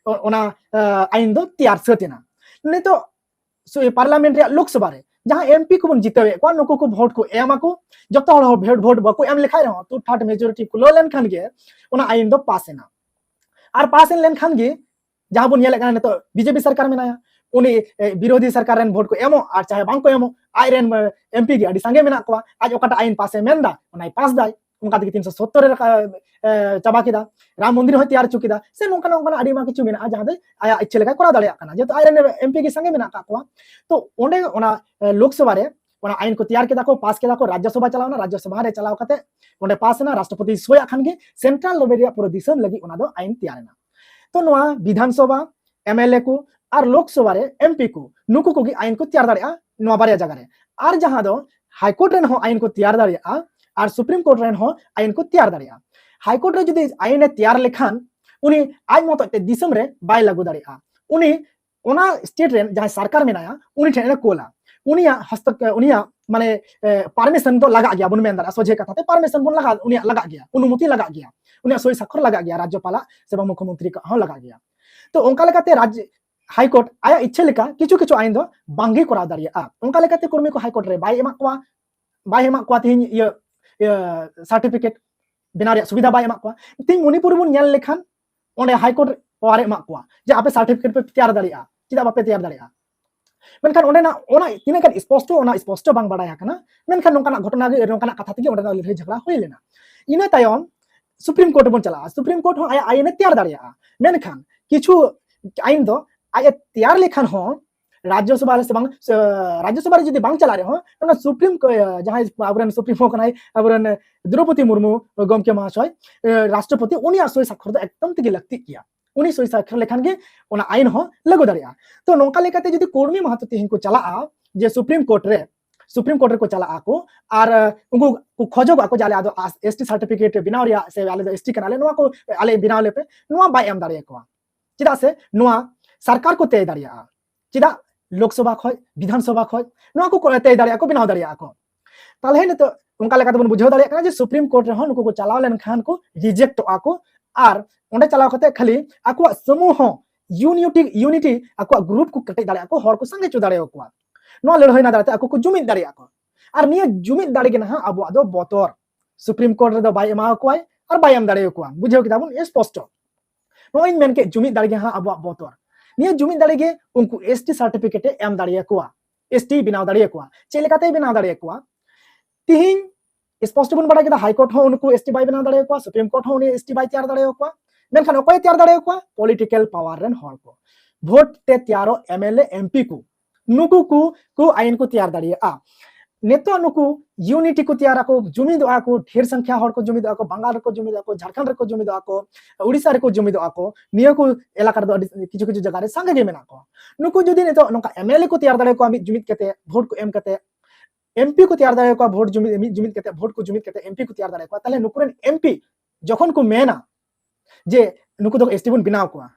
ᱚᱱᱟ, ᱟ, ᱟᱭᱤᱱ ᱫᱚ ᱛᱮᱭᱟᱨ ᱥᱟᱹᱛ ᱮᱱᱟ᱾ ᱱᱤᱛᱚᱜ ᱥᱩ-, ᱯᱟᱨᱞᱟᱢᱮᱱᱴ ᱨᱮᱭᱟᱜ ᱞᱳᱠᱥᱚᱵᱷᱟ ᱨᱮ ᱡᱟᱦᱟᱸ ᱮᱢ ᱯᱤ ᱠᱚᱵᱚᱱ ᱡᱤᱛᱟᱹᱣᱮᱫ ᱠᱚᱣᱟ, ᱱᱩᱠᱩ ᱠᱚ ᱵᱷᱳᱴ ᱠᱚ ᱮᱢ ᱟᱠᱚ, ᱡᱚᱛᱚ ᱦᱚᱲ ᱦᱚᱸ ᱵᱷᱳᱴ, ᱵᱷᱳᱴ ᱵᱟᱠᱚ ᱮᱢ ᱞᱮᱠᱷᱟᱡ ᱨᱮᱦᱚᱸ, ᱴᱩ ᱛᱷᱟᱨᱰ ᱢᱮᱡᱚᱨᱤᱴᱤ ᱠᱩᱞᱟᱹᱣ ᱞᱮᱱᱠᱷᱟᱱ ᱜᱮ ᱚᱱᱟ ᱟᱭᱤᱱ ᱫᱚ ᱯᱟᱥ ᱮᱱᱟ᱾ ᱟᱨ ᱯᱟᱥ ᱮᱱ ᱞᱮᱱᱠᱷᱟᱱ ᱜᱮ ᱡᱟᱦᱟᱸ ᱵᱚᱱ ᱧᱮᱞᱮᱫ ᱠᱟᱱᱟ ᱱᱤᱛᱚᱜ ᱵᱤᱡᱮᱯᱤ ᱥᱚᱨᱠᱟᱨ ᱢᱮᱱᱟᱭᱟ, ᱩᱱᱤ, ᱮ, ᱵᱤᱨᱳᱫᱷᱤ ᱥᱚᱨᱠᱟᱨ ᱨᱮᱱ ᱵᱷᱳᱴ ᱠᱚ ᱮᱢᱚᱜ ᱟᱨ ᱪᱟᱦᱮ ᱵᱟᱝ ᱠᱚ ᱮᱢᱚᱜ, ᱟᱡ ᱨᱮᱱ, ᱮ, ᱮᱢ ᱯᱤ ᱜᱮ ᱟᱹᱰᱤ ᱥᱟᱸᱜᱮ ᱢᱮᱱᱟᱜ ᱠᱚᱣᱟ, ᱟᱡ ᱚᱠᱟᱴᱟᱜ ᱟᱭᱤᱱ ᱯᱟᱥ ᱮ ᱢᱮᱱᱫᱟ ᱚᱱᱟᱭ ᱯᱟᱥ ᱫᱟᱭ᱾ ᱚᱱᱠᱟ ᱛᱮᱜᱮ ᱛᱤᱱᱥᱚ ᱥᱚᱛᱛᱚᱨ ᱨᱮ ᱨᱟᱠᱟ-, ᱮ, ᱪᱟᱵᱟ ᱠᱮᱫᱟ, ᱨᱟᱢ ᱢᱚᱱᱫᱤᱨ ᱦᱚᱸᱭ ᱛᱮᱭᱟᱨ ᱦᱚᱪᱚ ᱠᱮᱫᱟ, ᱥᱮ ᱱᱚᱝᱠᱟᱱᱟᱜ, ᱚᱱᱠᱟᱱᱟᱜ ᱟᱹᱰᱤ ᱟᱭᱢᱟ ᱠᱤᱪᱷᱩ ᱢᱮᱱᱟᱜᱼᱟ ᱡᱟᱦᱟᱸ ᱫᱚ ᱟᱭᱟᱜ ᱤᱪᱪᱷᱟᱹ ᱞᱮᱠᱟᱭ ᱠᱚᱨᱟᱣ ᱫᱟᱲᱮᱭᱟᱜ ᱠᱟᱱᱟ, ᱡᱮᱦᱮᱛᱩ ᱟᱡ ᱨᱮᱱ ᱮᱢ ᱯᱤ ᱜᱮ ᱥᱟᱸᱜᱮ ᱢᱮᱱᱟᱜ ᱟᱠᱟᱫ ᱠᱚᱣᱟ᱾ ᱛᱚ ᱚᱸᱰᱮ ᱚᱱᱟ, ᱮ, ᱞᱳᱠᱥᱚᱵᱷᱟ ᱨᱮ ᱚᱱᱟ ᱟᱭᱤᱱ ᱠᱚ ᱛᱮᱭᱟᱨ ᱠᱮᱫᱟ ᱠᱚ, ᱯᱟᱥ ᱠᱮᱫᱟ ᱠᱚ, ᱨᱟᱡᱽᱡᱚᱥᱚᱵᱷᱟ ᱪᱟᱞᱟᱣ ᱮᱱᱟ, ᱨᱟᱡᱽᱡᱚᱥᱚᱵᱷᱟ ᱨᱮ ᱪᱟᱞᱟᱣ ᱠᱟᱛᱮ ᱚᱸᱰᱮ ᱯᱟᱥ ᱮᱱᱟ, ᱨᱟᱥᱴᱨᱚᱯᱚᱛᱤ ᱥᱳᱭᱟᱜ ᱠᱷᱟᱱ ᱜᱮ ᱥᱮᱱᱴᱨᱟᱞ ᱞᱮᱵᱮᱞ ᱨᱮᱭᱟᱜ ᱯᱩᱨᱟᱹ ᱫᱤᱥᱚᱢ ᱞᱟᱹᱜᱤᱫ ᱚᱱᱟ ᱫᱚ ᱟᱭᱤᱱ ᱛᱮᱭᱟᱨ ᱮᱱᱟ᱾ ᱛᱚ ᱱᱚᱣᱟ ᱵᱤᱫᱷᱟᱱ ᱥᱚᱵᱷᱟ ᱮᱢ ᱮᱞ ᱮ ᱠᱚ ᱟᱨ ᱞᱳᱠᱥᱚᱵᱷᱟ ᱨᱮ ᱮᱢ ᱯᱤ ᱠᱚ, ᱱᱩᱠᱩ ᱠᱚᱜᱮ ᱟᱭᱤᱱ ᱠᱚ ᱛᱮᱭᱟᱨ ᱫᱟᱲᱮᱭᱟᱜᱼᱟ ᱱᱚᱣᱟ ᱵᱟᱨᱭᱟ ᱡᱟᱭᱜᱟ ᱨᱮ᱾ ᱟᱨ ᱡᱟᱦᱟᱸ ᱫᱚ ᱦᱟᱭ ᱠᱳᱨᱴ ᱨᱮᱱ ᱦᱚᱸ ᱟᱭᱤᱱ ᱠᱚ ᱛᱮᱭᱟᱨ ᱫᱟᱲᱮᱭᱟᱜᱼᱟ ᱟᱨ ᱥᱩᱯᱨᱤᱢ ᱠᱳᱨᱴ ᱨᱮᱱ ᱦᱚᱸ ᱟᱭᱤᱱ ᱠᱚ ᱛᱮᱭᱟᱨ ᱫᱟᱲᱮᱭᱟᱜᱼᱟ᱾ ᱦᱟᱭ ᱠᱳᱨᱴ ᱨᱮ ᱡᱩᱫᱤ ᱟᱭᱤᱱ ᱮ ᱛᱮᱭᱟᱨ ᱞᱮᱠᱷᱟᱱ, ᱩᱱᱤ ᱟᱡ ᱢᱚᱛᱚᱡ ᱛᱮ ᱫᱤᱥᱚᱢ ᱨᱮ ᱵᱟᱭ ᱞᱟᱹᱜᱩ ᱫᱟᱲᱮᱭᱟᱜᱼᱟ᱾ ᱩᱱᱤ ᱚᱱᱟ ᱥᱴᱮᱴ ᱨᱮᱱ ᱡᱟᱦᱟᱸᱭ ᱥᱚᱨᱠᱟᱨ ᱢᱮᱱᱟᱭᱟ, ᱩᱱᱤ ᱴᱷᱮᱱ ᱮ ᱠᱳᱞᱟ᱾ ᱩᱱᱤᱭᱟᱜ ᱦᱚᱥᱛᱚᱠ-, ᱩᱱᱤᱭᱟᱜ ᱢᱟᱱᱮ, ᱮ, ᱯᱟᱨᱢᱤᱥᱚᱱ ᱫᱚ ᱞᱟᱜᱟᱜ ᱜᱮᱭᱟ ᱵᱚᱱ ᱢᱮᱱ ᱫᱟᱲᱮᱭᱟᱜᱼᱟ᱾ ᱥᱚᱡᱷᱮ ᱠᱟᱛᱷᱟ ᱛᱮ ᱯᱟᱨᱢᱤᱥᱚᱱ ᱵᱚᱱ ᱞᱟᱜᱟᱣ, ᱩᱱᱤᱭᱟᱜ ᱞᱟᱜᱟᱜ ᱜᱮᱭᱟ, ᱚᱱᱩᱢᱚᱛᱤ ᱞᱟᱜᱟᱜ ᱜᱮᱭᱟ, ᱩᱱᱤᱭᱟᱜ ᱥᱳᱭ ᱥᱟᱠᱷᱚᱨ ᱞᱟᱜᱟᱜ ᱜᱮᱭᱟ, ᱨᱟᱡᱽᱡᱚᱯᱟᱞᱟᱜ ᱥᱮ ᱵᱟᱝ ᱢᱩᱠᱷᱭᱚᱢᱚᱱᱛᱨᱤ ᱠᱚᱣᱟᱜ ᱦᱚᱸ ᱞᱟᱜᱟᱜ ᱜᱮᱭᱟ᱾ ᱛᱚ ᱚᱱᱠᱟ ᱞᱮᱠᱟᱛᱮ ᱨᱟᱡᱽ ᱦᱟᱭ ᱠᱳᱨᱴ ᱟᱭᱟᱜ ᱤᱪᱪᱷᱟᱹ ᱞᱮᱠᱟ ᱠᱤᱪᱷᱩ ᱠᱤᱪᱷᱩ ᱟᱭᱤᱱ ᱫᱚ ᱵᱟᱝᱜᱮ ᱠᱚᱨᱟᱣ ᱫᱟᱲᱮᱭᱟᱜᱼᱟ᱾ ᱚᱱᱠᱟ ᱞᱮᱠᱟᱛᱮ ᱠᱚᱨᱢᱤ ᱠᱚ ᱦᱟᱭ ᱠᱳᱨᱴ ᱨᱮ ᱵᱟᱭ ᱮᱢᱟᱜ ᱠᱚᱣᱟ, ᱵᱟᱭ ᱮᱢᱟᱜ ᱠᱚᱣᱟ ᱛᱮᱦᱮᱧ ᱤᱭᱟᱹ, ᱤᱭᱟᱹ ᱥᱟᱨᱴᱤᱯᱷᱤᱠᱮᱴ ᱵᱮᱱᱟᱣ ᱨᱮᱭᱟᱜ ᱥᱩᱵᱤᱫᱷᱟ ᱵᱟᱭ ᱮᱢᱟᱜ ᱠᱚᱣᱟ᱾ ᱛᱮᱦᱮᱧ ᱢᱚᱱᱤᱯᱩᱨ ᱵᱚᱱ ᱧᱮᱞ ᱞᱮᱠᱷᱟᱱ ᱚᱸᱰᱮ ᱦᱟᱭ ᱠᱳᱨᱴ ᱯᱟᱣᱟᱨ ᱮ ᱮᱢᱟᱜ ᱠᱚᱣᱟ ᱡᱮ ᱟᱯᱮ ᱥᱟᱨᱴᱤᱯᱷᱤᱠᱮᱴ ᱯᱮ ᱛᱮᱭᱟᱨ ᱫᱟᱲᱮᱭᱟᱜᱼᱟ, ᱪᱮᱫᱟᱜ ᱵᱟᱯᱮ ᱛᱮᱭᱟᱨ ᱫᱟᱲᱮᱭᱟᱜᱼᱟ? ᱢᱮᱱᱠᱷᱟᱱ ᱚᱸᱰᱮᱱᱟᱜ ᱚᱱᱟ ᱛᱤᱱᱟᱹᱜ ᱜᱟᱱ ᱥᱯᱚᱥᱴᱚ, ᱚᱱᱟ ᱥᱯᱚᱥᱴᱚ ᱵᱟᱝ ᱵᱟᱲᱟᱭ ᱟᱠᱟᱱᱟ᱾ ᱢᱮᱱᱠᱷᱟᱱ ᱱᱚᱝᱠᱟᱱᱟᱜ ᱜᱷᱚᱴᱚᱱᱟ ᱜᱮ, ᱱᱚᱝᱠᱟᱱᱟᱜ ᱠᱟᱛᱷᱟ ᱛᱮᱜᱮ ᱚᱸᱰᱮᱱᱟᱜ ᱞᱟᱹᱲᱦᱟᱹᱭ ᱡᱷᱚᱜᱽᱲᱟ ᱦᱩᱭ ᱞᱮᱱᱟ᱾ ᱤᱱᱟᱹ ᱛᱟᱭᱚᱢ ᱥᱩᱯᱨᱤᱢ ᱠᱳᱨᱴ ᱵᱚᱱ ᱪᱟᱞᱟᱜᱼᱟ᱾ ᱥᱩᱯᱨᱤᱢ ᱠᱳᱨᱴ ᱦᱚᱸ ᱟᱭᱟᱜ ᱟᱭᱤᱱ ᱮ ᱛᱮᱭᱟᱨ ᱫᱟᱲᱮᱭᱟᱜᱼᱟ, ᱢᱮᱱᱠᱷᱟᱱ ᱠᱤᱪᱷᱩ ᱟᱭᱤᱱ ᱫᱚ ᱟᱡ ᱮ ᱛᱮᱭᱟᱨ ᱞᱮᱠᱷᱟᱱ ᱦᱚᱸ ᱨᱟᱡᱽᱡᱚᱥᱚᱵᱷᱟ ᱨᱮ ᱥᱮ ᱵᱟᱝ, ᱥᱮ, ᱨᱟᱡᱽᱡᱚᱥᱚᱵᱷᱟ ᱨᱮ ᱡᱩᱫᱤ ᱵᱟᱝ ᱪᱟᱞᱟᱜ ᱨᱮᱦᱚᱸ, ᱚᱱᱟ ᱥᱩᱯᱨᱤᱢ ᱠᱳ-, ᱡᱟᱦᱟᱸᱭ ᱟᱵᱚᱨᱮᱱ ᱥᱩᱯᱨᱤᱢ ᱠᱳ ᱠᱟᱱᱟᱭ, ᱟᱵᱚᱨᱮᱱ ᱫᱨᱚᱣᱯᱚᱫᱤ ᱢᱩᱨᱢᱩ ᱜᱚᱢᱠᱮ ᱢᱚᱦᱟᱥᱚᱭ, ᱮ, ᱨᱟᱥᱴᱨᱚᱯᱚᱛᱤ, ᱩᱱᱤᱭᱟᱜ ᱥᱳᱭ ᱥᱟᱠᱷᱚᱨ ᱫᱚ ᱮᱠᱫᱚᱢ ᱛᱮᱜᱮ ᱞᱟᱹᱠᱛᱤᱜ ᱜᱮᱭᱟ᱾ ᱩᱱᱤ ᱥᱳᱭ ᱥᱟᱠᱷᱚᱨ ᱞᱮᱠᱷᱟᱱ ᱜᱮ ᱚᱱᱟ ᱟᱭᱤᱱ ᱦᱚᱸ ᱞᱟᱹᱜᱩ ᱫᱟᱲᱮᱭᱟᱜᱼᱟ᱾ ᱛᱚ ᱱᱚᱝᱠᱟ ᱞᱮᱠᱟᱛᱮ ᱡᱩᱫᱤ ᱠᱚᱨᱢᱤ ᱢᱟᱦᱟᱛᱚ ᱛᱮᱦᱮᱧ ᱠᱚ ᱪᱟᱞᱟᱜᱼᱟ ᱡᱮ ᱥᱩᱯᱨᱤᱢ ᱠᱳᱨᱴ ᱨᱮ, ᱥᱩᱯᱨᱤᱢ ᱠᱳᱨᱴ ᱨᱮᱠᱚ ᱪᱟᱞᱟᱜ ᱟᱠᱚ ᱟᱨ, ᱮ, ᱩᱱᱠᱩ ᱠᱚ ᱠᱷᱚᱡᱚᱜᱚᱜ ᱟᱠᱚ ᱡᱮ ᱟᱞᱮ ᱫᱚ ᱮᱥ ᱴᱤ ᱥᱟᱨᱴᱤᱯᱷᱤᱠᱮᱴ ᱵᱮᱱᱟᱣ ᱨᱮᱭᱟᱜ ᱥᱮ ᱟᱞᱮ ᱫᱚ ᱮᱥ ᱴᱤ ᱠᱟᱱᱟᱞᱮ, ᱱᱚᱣᱟ ᱠᱚ ᱟᱞᱮ ᱵᱮᱱᱟᱣ ᱞᱮᱯᱮ, ᱱᱚᱣᱟ ᱵᱟᱭ ᱮᱢ ᱫᱟᱲᱮᱭᱟᱠᱚᱣᱟ᱾ ᱪᱮᱫᱟᱜ ᱥᱮ ᱱᱚᱣᱟ ᱥᱚᱨᱠᱟᱨ ᱠᱚ ᱛᱮᱭ ᱫᱟᱲᱮᱭᱟᱜᱼᱟ᱾ ᱪᱮᱫᱟᱜ? ᱞᱳᱠᱥᱚᱵᱷᱟ ᱠᱷᱚᱡ, ᱵᱤᱫᱷᱟᱱ ᱥᱚᱵᱷᱟ ᱠᱷᱚᱡ ᱱᱚᱣᱟ ᱠᱚ ᱛᱮᱭ ᱫᱟᱲᱮᱭᱟᱜᱼᱟ ᱠᱚ, ᱵᱮᱱᱟᱣ ᱫᱟᱲᱮᱭᱟᱜᱼᱟ ᱠᱚ᱾ ᱛᱟᱦᱞᱮ ᱱᱤᱛᱚᱜ ᱚᱱᱠᱟ ᱞᱮᱠᱟᱛᱮ ᱵᱚᱱ ᱵᱩᱡᱷᱟᱹᱣ ᱫᱟᱲᱮᱭᱟᱜ ᱠᱟᱱᱟ ᱡᱮ ᱥᱩᱯᱨᱤᱢ ᱠᱳᱨᱴ ᱨᱮᱦᱚᱸ ᱱᱩᱠᱩ ᱠᱚ ᱪᱟᱞᱟᱣ ᱞᱮᱱᱠᱷᱟᱱ ᱠᱚ ᱨᱤᱡᱮᱠᱴᱚᱜᱼᱟ ᱠᱚ᱾ ᱟᱨ ᱚᱸᱰᱮ ᱪᱟᱞᱟᱣ ᱠᱟᱛᱮ ᱠᱷᱟᱹᱞᱤ ᱟᱠᱚᱣᱟᱜ ᱥᱚᱢᱩᱦᱚ, ᱤᱭᱩᱱᱤᱴᱤ, ᱤᱭᱩᱱᱤᱴᱤ, ᱟᱠᱚᱣᱟᱜ ᱜᱨᱩᱯ ᱠᱚ ᱠᱮᱴᱮᱡ ᱫᱟᱲᱮᱭᱟᱜᱼᱟ ᱠᱚ, ᱦᱚᱲ ᱠᱚ ᱥᱟᱸᱜᱮ ᱦᱚᱪᱚ ᱫᱟᱲᱮᱭᱟᱠᱚᱣᱟ᱾ ᱱᱚᱣᱟ ᱞᱟᱹᱲᱦᱟᱹᱭ ᱱᱟ ᱫᱟᱨᱟᱭ ᱛᱮ ᱟᱠᱚ ᱠᱚ ᱡᱩᱢᱤᱫ ᱫᱟᱲᱮᱭᱟᱜᱼᱟ ᱠᱚ᱾ ᱟᱨ ᱱᱤᱭᱟᱹ ᱡᱩᱢᱤᱫ ᱫᱟᱲᱮ ᱜᱮ ᱱᱟᱦᱟᱜ ᱟᱵᱚᱣᱟᱜ ᱫᱚ ᱵᱚᱛᱚᱨ᱾ ᱥᱩᱯᱨᱤᱢ ᱠᱳᱨᱴ ᱨᱮᱫᱚ ᱵᱟᱭ ᱮᱢᱟ ᱠᱚᱣᱟᱭ ᱟᱨ ᱵᱟᱭ ᱮᱢ ᱫᱟᱲᱮᱭᱟᱠᱚᱣᱟ᱾ ᱵᱩᱡᱷᱟᱹᱣ ᱠᱮᱫᱟ ᱵᱚᱱ ᱥᱯᱚᱥᱴᱚ᱾ ᱱᱚᱜᱼᱚᱭ ᱤᱧ ᱢᱮᱱ ᱠᱮᱫ, ᱡᱩᱢᱤᱫ ᱫᱟᱲᱮ ᱜᱮ ᱦᱟᱸᱜ ᱟᱵᱚᱣᱟᱜ ᱵᱚᱛᱚᱨ᱾ ᱱᱤᱭᱟᱹ ᱡᱩᱢᱤᱫ ᱫᱟᱲᱮ ᱜᱮ ᱩᱱᱠᱩ ᱮᱥ ᱴᱤ ᱥᱟᱨᱴᱤᱯᱷᱤᱠᱮᱴ ᱮ ᱮᱢ ᱫᱟᱲᱮᱭᱟᱠᱚᱣᱟ, ᱮᱥ ᱴᱤ ᱵᱮᱱᱟᱣ ᱫᱟᱲᱮᱭᱟᱠᱚᱣᱟ᱾ ᱪᱮᱫ ᱞᱮᱠᱟᱛᱮᱭ ᱵᱮᱱᱟᱣ ᱫᱟᱲᱮᱭᱟᱠᱚᱣᱟ? ᱛᱤᱦᱤᱧ ᱥᱯᱚᱥᱴᱚ ᱵᱚᱱ ᱵᱟᱲᱟᱭ ᱠᱮᱫᱟ, ᱦᱟᱭ ᱠᱳᱨᱴ ᱦᱚᱸ ᱩᱱᱠᱩ ᱮᱥ ᱴᱤ ᱵᱟᱭ ᱵᱮᱱᱟᱣ ᱫᱟᱲᱮᱭᱟᱠᱚᱣᱟ, ᱥᱩᱯᱨᱤᱢ ᱠᱳᱨᱴ ᱦᱚᱸ ᱩᱱᱤ ᱮᱥ ᱴᱤ ᱵᱟᱭ ᱛᱮᱭᱟᱨ ᱫᱟᱲᱮᱭᱟᱠᱚᱣᱟ᱾ ᱢᱮᱱᱠᱷᱟᱱ ᱚᱠᱚᱭᱮ ᱛᱮᱭᱟᱨ ᱫᱟᱲᱮᱭᱟᱠᱚᱣᱟ? ᱯᱚᱞᱤᱴᱤᱠᱟᱞ ᱯᱟᱣᱟᱨ ᱨᱮᱱ ᱦᱚᱲ ᱠᱚ, ᱵᱷᱳᱴ ᱛᱮ ᱛᱮᱭᱟᱨᱚᱜ M L A, M P ᱠᱚ, ᱱᱩᱠᱩ ᱠᱚ, ᱠᱚ ᱟᱭᱤᱱ ᱠᱚ ᱛᱮᱭᱟᱨ ᱫᱟᱲᱮᱭᱟᱜᱼᱟ᱾ ᱱᱤᱛᱚᱜ ᱱᱩᱠᱩ ᱤᱭᱩᱱᱤᱴᱤ ᱠᱚ ᱛᱮᱭᱟᱨᱟ ᱠᱚ, ᱡᱩᱢᱤᱫᱚᱜᱼᱟ ᱠᱚ, ᱰᱷᱮᱨ ᱥᱚᱝᱠᱷᱟ ᱦᱚᱲ ᱠᱚ ᱡᱩᱢᱤᱫᱚᱜᱼᱟ ᱠᱚ, ᱵᱟᱝᱜᱟᱞ ᱨᱮᱠᱚ ᱡᱩᱢᱤᱫᱚᱜᱼᱟ ᱠᱚ, ᱡᱷᱟᱲᱠᱷᱚᱸᱰ ᱨᱮᱠᱚ ᱡᱩᱢᱤᱫᱚᱜᱼᱟ ᱠᱚ, ᱩᱲᱤᱥᱥᱟ ᱨᱮᱠᱚ ᱡᱩᱢᱤᱫᱚᱜᱼᱟ ᱠᱚ, ᱱᱤᱭᱟᱹ ᱠᱚ ᱮᱞᱟᱠᱟ ᱨᱮᱫᱚ ᱟᱹᱰᱤ ᱠᱤᱪᱷᱩ ᱠᱤᱪᱷᱩ ᱡᱟᱭᱜᱟ ᱨᱮ ᱥᱟᱸᱜᱮ ᱜᱮ ᱢᱮᱱᱟᱜ ᱠᱚᱣᱟ᱾ ᱱᱩᱠᱩ ᱡᱩᱫᱤ ᱱᱤᱛᱚᱜ ᱱᱚᱝᱠᱟ ᱮᱢᱮᱞᱮ ᱠᱚ ᱛᱮᱭᱟᱨ ᱫᱟᱲᱮᱭᱟᱠᱚᱣᱟ ᱢᱤᱫ ᱡᱩᱢᱤᱫ ᱠᱟᱛᱮ, ᱵᱷᱳᱴ ᱠᱚ ᱮᱢ ᱠᱟᱛᱮ, ᱮᱢᱯᱤ ᱠᱚ ᱛᱮᱭᱟᱨ ᱫᱟᱲᱮᱭᱟᱠᱚᱣᱟ, ᱵᱷᱳᱴ ᱡᱩᱢᱤᱫ, ᱢᱤᱫ ᱡᱩᱢᱤᱫ ᱠᱟᱛᱮ, ᱵᱷᱳᱴ ᱠᱚ ᱡᱩᱢᱤᱫ ᱠᱟᱛᱮ ᱮᱢᱯᱤ ᱠᱚ ᱛᱮᱭᱟᱨ ᱫᱟᱲᱮᱭᱟᱠᱚᱣᱟ, ᱛᱟᱦᱞᱮ ᱱᱩᱠᱩ ᱨᱮᱱ ᱮᱢᱯᱤ ᱡᱚᱠᱷᱚᱱ ᱠᱚ ᱢᱮᱱᱟ ᱡᱮ ᱱᱩᱠᱩ ᱫᱚ ᱮᱥᱴᱤ ᱵᱚᱱ ᱵᱮᱱᱟᱣ ᱠᱚᱣᱟ,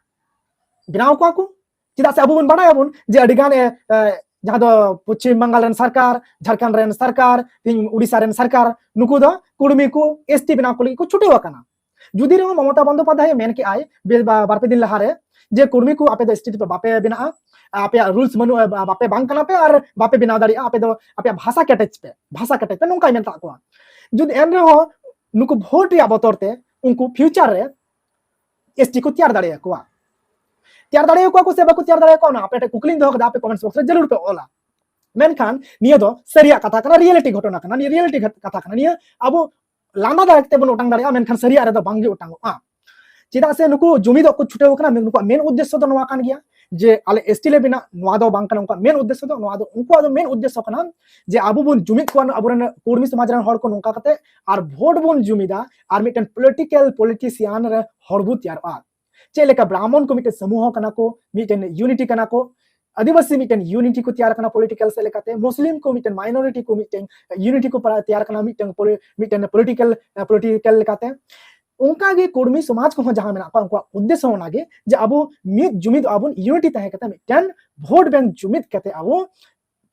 ᱵᱮᱱᱟᱣ ᱠᱚᱣᱟ ᱠᱚ᱾ ᱪᱮᱫᱟᱜ ᱥᱮ ᱟᱵᱚ ᱵᱚᱱ ᱵᱟᱲᱟᱭᱟᱵᱚᱱ ᱡᱮ ᱟᱹᱰᱤ ᱜᱟᱱ, ᱮ, ᱮ, ᱡᱟᱦᱟᱸ ᱫᱚ ᱯᱚᱪᱷᱤᱢ ᱵᱟᱝᱜᱟᱞ ᱨᱮᱱ ᱥᱚᱨᱠᱟᱨ, ᱡᱷᱟᱲᱠᱷᱚᱸᱰ ᱨᱮᱱ ᱥᱚᱨᱠᱟᱨ, ᱛᱮᱦᱮᱧ ᱩᱲᱤᱥᱥᱟ ᱨᱮᱱ ᱥᱚᱨᱠᱟᱨ, ᱱᱩᱠᱩ ᱫᱚ ᱠᱩᱲᱢᱤ ᱠᱚ ᱮᱥᱴᱤ ᱵᱮᱱᱟᱣ ᱠᱚ ᱞᱟᱹᱜᱤᱫ ᱠᱚ ᱪᱷᱩᱴᱟᱹᱣ ᱟᱠᱟᱱᱟ᱾ ᱡᱩᱫᱤ ᱨᱮᱦᱚᱸ ᱢᱚᱢᱚᱛᱟ ᱵᱚᱱᱫᱳᱯᱟᱫᱽᱫᱷᱟᱭ ᱢᱮᱱ ᱠᱮᱜᱼᱟᱭ ᱵᱮ-, ᱵᱟ-, ᱵᱟᱨ ᱯᱮ ᱫᱤᱱ ᱞᱟᱦᱟᱨᱮ ᱡᱮ ᱠᱩᱲᱢᱤ ᱠᱚ ᱟᱯᱮ ᱫᱚ ᱮᱥᱴᱤ ᱫᱚ ᱵᱟᱯᱮ ᱵᱮᱱᱟᱜᱼᱟ, ᱟᱯᱮᱭᱟᱜ ᱨᱩᱞᱥ ᱵᱟᱹᱱᱩᱜᱼᱟ, ᱵᱟ-, ᱵᱟᱯᱮ ᱵᱟᱝ ᱠᱟᱱᱟ ᱯᱮ ᱟᱨ ᱵᱟᱯᱮ ᱵᱮᱱᱟᱣ ᱫᱟᱲᱮᱭᱟᱜᱼᱟ, ᱟᱯᱮ ᱫᱚ ᱟᱯᱮᱭᱟᱜ ᱵᱷᱟᱥᱟ ᱠᱮᱴᱮᱡ ᱯᱮ, ᱵᱷᱟᱥᱟ ᱠᱮᱴᱮᱡ ᱯᱮ, ᱱᱚᱝᱠᱟᱭ ᱢᱮᱛᱟᱜ ᱠᱚᱣᱟ᱾ ᱡᱩᱫᱤ ᱮᱱ ᱨᱮᱦᱚᱸ ᱱᱩᱠᱩ ᱵᱷᱳᱴ ᱨᱮᱭᱟᱜ ᱵᱚᱛᱚᱨ ᱛᱮ ᱩᱱᱠᱩ ᱯᱷᱤᱭᱩᱪᱟᱨ ᱨᱮ ᱮᱥᱴᱤ ᱠᱚ ᱛᱮᱭᱟᱨ ᱫᱟᱲᱮᱭᱟᱠᱚᱣᱟ᱾ ᱛᱮᱭᱟᱨ ᱫᱟᱲᱮᱭᱟᱠᱚᱣᱟ ᱠᱚ ᱥᱮ ᱵᱟᱠᱚ ᱛᱮᱭᱟᱨ ᱫᱟᱲᱮᱭᱟᱠᱚᱣᱟ, ᱚᱱᱟ ᱟᱯᱮ ᱴᱷᱮᱱ ᱠᱩᱠᱞᱤᱧ ᱫᱚᱦᱚ ᱠᱟᱫᱟ, ᱟᱯᱮ ᱠᱚᱢᱮᱱᱴᱥ ᱵᱚᱠᱥ ᱨᱮ ᱡᱟᱹᱨᱩᱲ ᱯᱮ ᱚᱞᱟ᱾ ᱢᱮᱱᱠᱷᱟᱱ ᱱᱤᱭᱟᱹ ᱫᱚ ᱥᱟᱹᱨᱤᱭᱟᱜ ᱠᱟᱛᱷᱟ ᱠᱟᱱᱟ, ᱨᱤᱭᱮᱞᱤᱴᱤ ᱜᱷᱚᱴᱚᱱᱟ ᱠᱟᱱᱟ᱾ ᱱᱤᱭᱟᱹ ᱨᱤᱭᱮᱞᱤᱴᱤ ᱜᱷᱚᱴ-, ᱠᱟᱛᱷᱟ ᱠᱟᱱᱟ᱾ ᱱᱤᱭᱟᱹ ᱟᱵᱚ ᱞᱟᱸᱫᱟ ᱫᱟᱲᱮ ᱠᱟᱛᱮ ᱵᱚᱱ ᱚᱴᱟᱝ ᱫᱟᱲᱮᱭᱟᱜᱼᱟ, ᱢᱮᱱᱠᱷᱟᱱ ᱥᱟᱹᱨᱤᱭᱟᱜ ᱨᱮᱫᱚ ᱵᱟᱝᱜᱮ ᱚᱴᱟᱝᱚᱜᱼᱟ᱾ ᱪᱮᱫᱟᱜ ᱥᱮ ᱱᱩᱠᱩ ᱡᱩᱢᱤᱫᱚᱜ ᱠᱚ ᱪᱷᱩᱴᱟᱹᱣ ᱟᱠᱟᱱᱟ, ᱱᱩᱠᱩᱣᱟᱜ ᱢᱮᱱ ᱩᱫᱽᱫᱮᱥᱥᱚ ᱫᱚ ᱱᱚᱣᱟ ᱠᱟᱱ ᱜᱮᱭᱟ ᱡᱮ ᱟᱞᱮ ᱮᱥᱴᱤ ᱞᱮ ᱵᱮᱱᱟᱜ, ᱱᱚᱣᱟ ᱫᱚ ᱵᱟᱝ ᱠᱟᱱᱟ ᱩᱱᱠᱩᱣᱟᱜ ᱢᱮᱱ ᱩᱫᱽᱫᱮᱥᱥᱚ ᱫᱚ᱾ ᱱᱚᱣᱟ ᱫᱚ ᱩᱱᱠᱩᱣᱟᱜ ᱫᱚ ᱢᱮᱱ ᱩᱫᱽᱫᱮᱥᱥᱚ ᱠᱟᱱᱟ ᱡᱮ ᱟᱵᱚ ᱵᱚᱱ ᱡᱩᱢᱤᱫ ᱠᱚᱣᱟ ᱟᱵᱚᱨᱮᱱ ᱠᱩᱲᱢᱤ ᱥᱚᱢᱟᱡᱽ ᱨᱮᱱ ᱦᱚᱲ ᱠᱚ ᱱᱚᱝᱠᱟ ᱠᱟᱛᱮ, ᱟᱨ ᱵᱷᱳᱴ ᱵᱚᱱ ᱡᱩᱢᱤᱫᱟ, ᱟᱨ ᱢᱤᱫᱴᱮᱱ ᱯᱚᱞᱤᱴᱤᱠᱮᱞ ᱯᱚᱞᱤᱴᱤᱥᱤᱭᱟᱱ ᱨᱮ ᱦᱚᱲ ᱵᱚ ᱛᱮᱭᱟᱨᱚᱜᱼᱟ᱾ ᱪᱮᱫ ᱞᱮᱠᱟ ᱵᱨᱟᱦᱢᱚᱱ ᱠᱚ ᱢᱤᱫᱴᱮᱱ ᱥᱚᱢᱩᱦᱚ ᱠᱟᱱᱟ ᱠᱚ, ᱢᱤᱫᱴᱮᱱ ᱤᱭᱩᱱᱤᱴᱤ ᱠᱟᱱᱟ ᱠᱚ, ᱟᱹᱫᱤᱵᱟᱹᱥᱤ ᱢᱤᱫᱴᱮᱱ ᱤᱭᱩᱱᱤᱴᱤ ᱠᱚ ᱛᱮᱭᱟᱨ ᱠᱟᱱᱟ ᱯᱚᱞᱤᱴᱤᱠᱟᱞ ᱥᱮᱫ ᱞᱮᱠᱟᱛᱮ, ᱢᱩᱥᱞᱤᱢ ᱠᱚ ᱢᱤᱫᱴᱮᱱ ᱢᱟᱭᱱᱚᱨᱤᱴᱤ ᱠᱚ ᱢᱤᱫᱴᱮᱱ ᱤᱭᱩᱱᱤᱴᱤ ᱠᱚ ᱯᱟᱲᱟ-, ᱛᱮᱭᱟᱨ ᱠᱟᱱᱟ ᱢᱤᱫᱴᱮᱱ ᱯᱚᱞᱤ-, ᱢᱤᱫᱴᱮᱱ ᱯᱚᱞᱤᱴᱤᱠᱟᱞ, ᱯᱚᱞᱤᱴᱤᱠᱟᱞ ᱞᱮᱠᱟᱛᱮ᱾ ᱚᱱᱠᱟ ᱜᱮ ᱠᱩᱲᱢᱤ ᱥᱚᱢᱟᱡᱽ ᱠᱚᱦᱚᱸ ᱡᱟᱦᱟᱸ ᱢᱮᱱᱟᱜ ᱠᱚᱣᱟ, ᱩᱱᱠᱩᱣᱟᱜ ᱩᱫᱽᱫᱮᱥᱥᱚ ᱚᱱᱟᱜᱮ ᱡᱮ ᱟᱵᱚ ᱢᱤᱫ ᱡᱩᱢᱤᱫᱚᱜᱼᱟ ᱵᱚᱱ, ᱤᱭᱩᱱᱤᱴᱤ ᱛᱟᱦᱮᱸ ᱠᱟᱛᱮ ᱢᱤᱫᱴᱮᱱ ᱵᱷᱳᱴ ᱵᱮᱝᱠ ᱡᱩᱢᱤᱫ ᱠᱟᱛᱮ ᱟᱵᱚ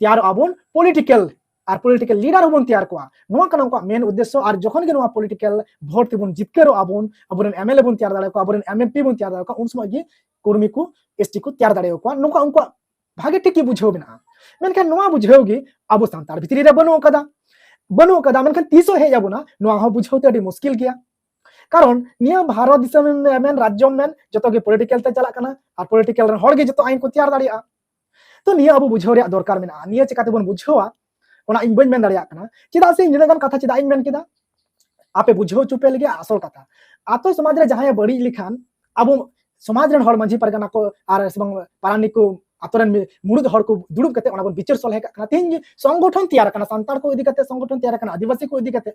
ᱛᱮᱭᱟᱨᱚᱜᱼᱟ ᱵᱚᱱ, ᱯᱚᱞᱤᱴᱤᱠᱟᱞ ᱟᱨ ᱯᱚᱞᱤᱴᱤᱠᱟᱞ ᱞᱤᱰᱟᱨ ᱦᱚᱸᱵᱚᱱ ᱛᱮᱭᱟᱨ ᱠᱚᱣᱟ᱾ ᱱᱚᱣᱟ ᱠᱟᱱᱟ ᱩᱱᱠᱩᱣᱟᱜ ᱢᱮᱱ ᱩᱫᱽᱫᱮᱥᱥᱚ᱾ ᱟᱨ ᱡᱚᱠᱷᱚᱱ ᱜᱮ ᱱᱚᱣᱟ ᱯᱚᱞᱤᱴᱤᱠᱟᱞ ᱵᱷᱳᱴ ᱛᱮᱵᱚᱱ ᱡᱤᱛᱠᱟᱹᱨᱚᱜᱼᱟ ᱵᱚᱱ, ᱟᱵᱚᱨᱮᱱ ᱮᱢᱮᱞᱮ ᱵᱚᱱ ᱛᱮᱭᱟᱨ ᱫᱟᱲᱮᱭᱟᱠᱚᱣᱟ, ᱟᱵᱚᱨᱮᱱ ᱮᱢᱮᱢᱯᱤ ᱵᱚᱱ ᱛᱮᱭᱟᱨ ᱫᱟᱲᱮᱭᱟᱠᱚᱣᱟ, ᱩᱱ ᱥᱚᱢᱚᱭ ᱜᱮ ᱠᱩᱲᱢᱤ ᱠᱚ ᱮᱥᱴᱤ ᱠᱚ ᱛᱮᱭᱟᱨ ᱫᱟᱲᱮᱭᱟᱠᱚᱣᱟ᱾ ᱱᱚᱝᱠᱟ ᱩᱱᱠᱩᱣᱟᱜ ᱵᱷᱟᱜᱮ ᱴᱷᱤᱠ ᱜᱮ ᱵᱩᱡᱷᱟᱹᱣ ᱢᱮᱱᱟᱜᱼᱟ᱾ ᱢᱮᱱᱠᱷᱟᱱ ᱱᱚᱣᱟ ᱵᱩᱡᱷᱟᱹᱣ ᱜᱮ ᱟᱵᱚ ᱥᱟᱱᱛᱟᱲ ᱵᱷᱤᱛᱨᱤ ᱨᱮ ᱵᱟᱹᱱᱩᱜ ᱟᱠᱟᱫᱟ, ᱵᱟᱹᱱᱩᱜ ᱟᱠᱟᱫᱟ᱾ ᱢᱮᱱᱠᱷᱟᱱ ᱛᱤᱥᱚᱜ ᱦᱮᱡ ᱟᱵᱚᱱᱟ, ᱱᱚᱣᱟ ᱦᱚᱸ ᱵᱩᱡᱷᱟᱹᱣ ᱛᱮ ᱟᱹᱰᱤ ᱢᱩᱥᱠᱤᱞ ᱜᱮᱭᱟ᱾ ᱠᱟᱨᱚᱱ ᱱᱤᱭᱟᱹ ᱵᱷᱟᱨᱚᱛ ᱫᱤᱥᱚᱢ ᱢᱮᱱ, ᱨᱟᱡᱽᱡᱚᱢ ᱢᱮᱱ, ᱡᱚᱛᱚ ᱜᱮ ᱯᱚᱞᱤᱴᱤᱠᱟᱞ ᱛᱮ ᱪᱟᱞᱟᱜ ᱠᱟᱱᱟ, ᱟᱨ ᱯᱚᱞᱤᱴᱤᱠᱟᱞ ᱨᱮᱱ ᱦᱚᱲ ᱜᱮ ᱡᱚᱛᱚ ᱟᱭᱤᱱ ᱠᱚ ᱛᱮᱭᱟᱨ ᱫᱟᱲᱮᱭᱟᱜᱼᱟ᱾ ᱛᱚ ᱱᱤᱭᱟᱹ ᱟᱵᱚ ᱵᱩᱡᱷᱟᱹᱣ ᱨᱮᱭᱟᱜ ᱫᱚᱨᱠᱟᱨ ᱢᱮᱱᱟᱜᱼᱟ᱾ ᱱᱤᱭᱟᱹ ᱪᱤᱠᱟᱹ ᱛᱮᱵᱚᱱ ᱵᱩᱡᱷᱟᱹᱣᱟ, ᱚᱱᱟ ᱤᱧ ᱵᱟᱹᱧ ᱢᱮᱱ ᱫᱟᱲᱮᱭᱟᱜ ᱠᱟᱱᱟ᱾ ᱪᱮᱫᱟᱜ ᱥᱮ ᱤᱧ ᱱᱤᱱᱟᱹᱜ ᱜᱟᱱ ᱠᱟᱛᱷᱟ ᱪᱮᱫᱟᱜ ᱤᱧ ᱢᱮᱱ ᱠᱮᱫᱟ, ᱟᱯᱮ ᱵᱩᱡᱷᱟᱹᱣ ᱦᱚᱪᱚ ᱯᱮ ᱞᱟᱹᱜᱤᱫ ᱟᱥᱚᱞ ᱠᱟᱛᱷᱟ᱾ ᱟᱛᱳ ᱥᱚᱢᱟᱡᱽ ᱨᱮ ᱡᱟᱦᱟᱸᱭᱮ ᱵᱟᱹᱲᱤᱡ ᱞᱮᱠᱷᱟᱱ, ᱟᱵᱚ ᱥᱚᱢᱟᱡᱽ ᱨᱮᱱ ᱦᱚᱲ, ᱢᱟᱹᱡᱷᱤ ᱯᱟᱨᱜᱟᱱᱟ ᱠᱚ ᱟᱨ ᱥᱮ ᱵᱟᱝ ᱯᱟᱨᱟᱱᱤᱠ ᱠᱚ, ᱟᱛᱳ ᱨᱮᱱ ᱢᱩᱬᱩᱫ ᱦᱚᱲ ᱠᱚ ᱫᱩᱲᱩᱵ ᱠᱟᱛᱮ ᱚᱱᱟ ᱵᱚᱱ ᱵᱤᱪᱟᱹᱨ ᱥᱚᱞᱦᱮ ᱠᱟᱜ ᱠᱟᱱᱟ᱾ ᱛᱮᱦᱮᱧ ᱥᱚᱝᱜᱚᱴᱷᱚᱱ ᱛᱮᱭᱟᱨ ᱟᱠᱟᱱᱟ, ᱥᱟᱱᱛᱟᱲ ᱠᱚ ᱤᱫᱤ ᱠᱟᱛᱮ ᱥᱚᱝᱜᱚᱴᱷᱚᱱ ᱛᱮᱭᱟᱨ ᱟᱠᱟᱱᱟ, ᱟᱹᱫᱤᱵᱟᱹᱥᱤ ᱠᱚ ᱤᱫᱤ ᱠᱟᱛᱮ᱾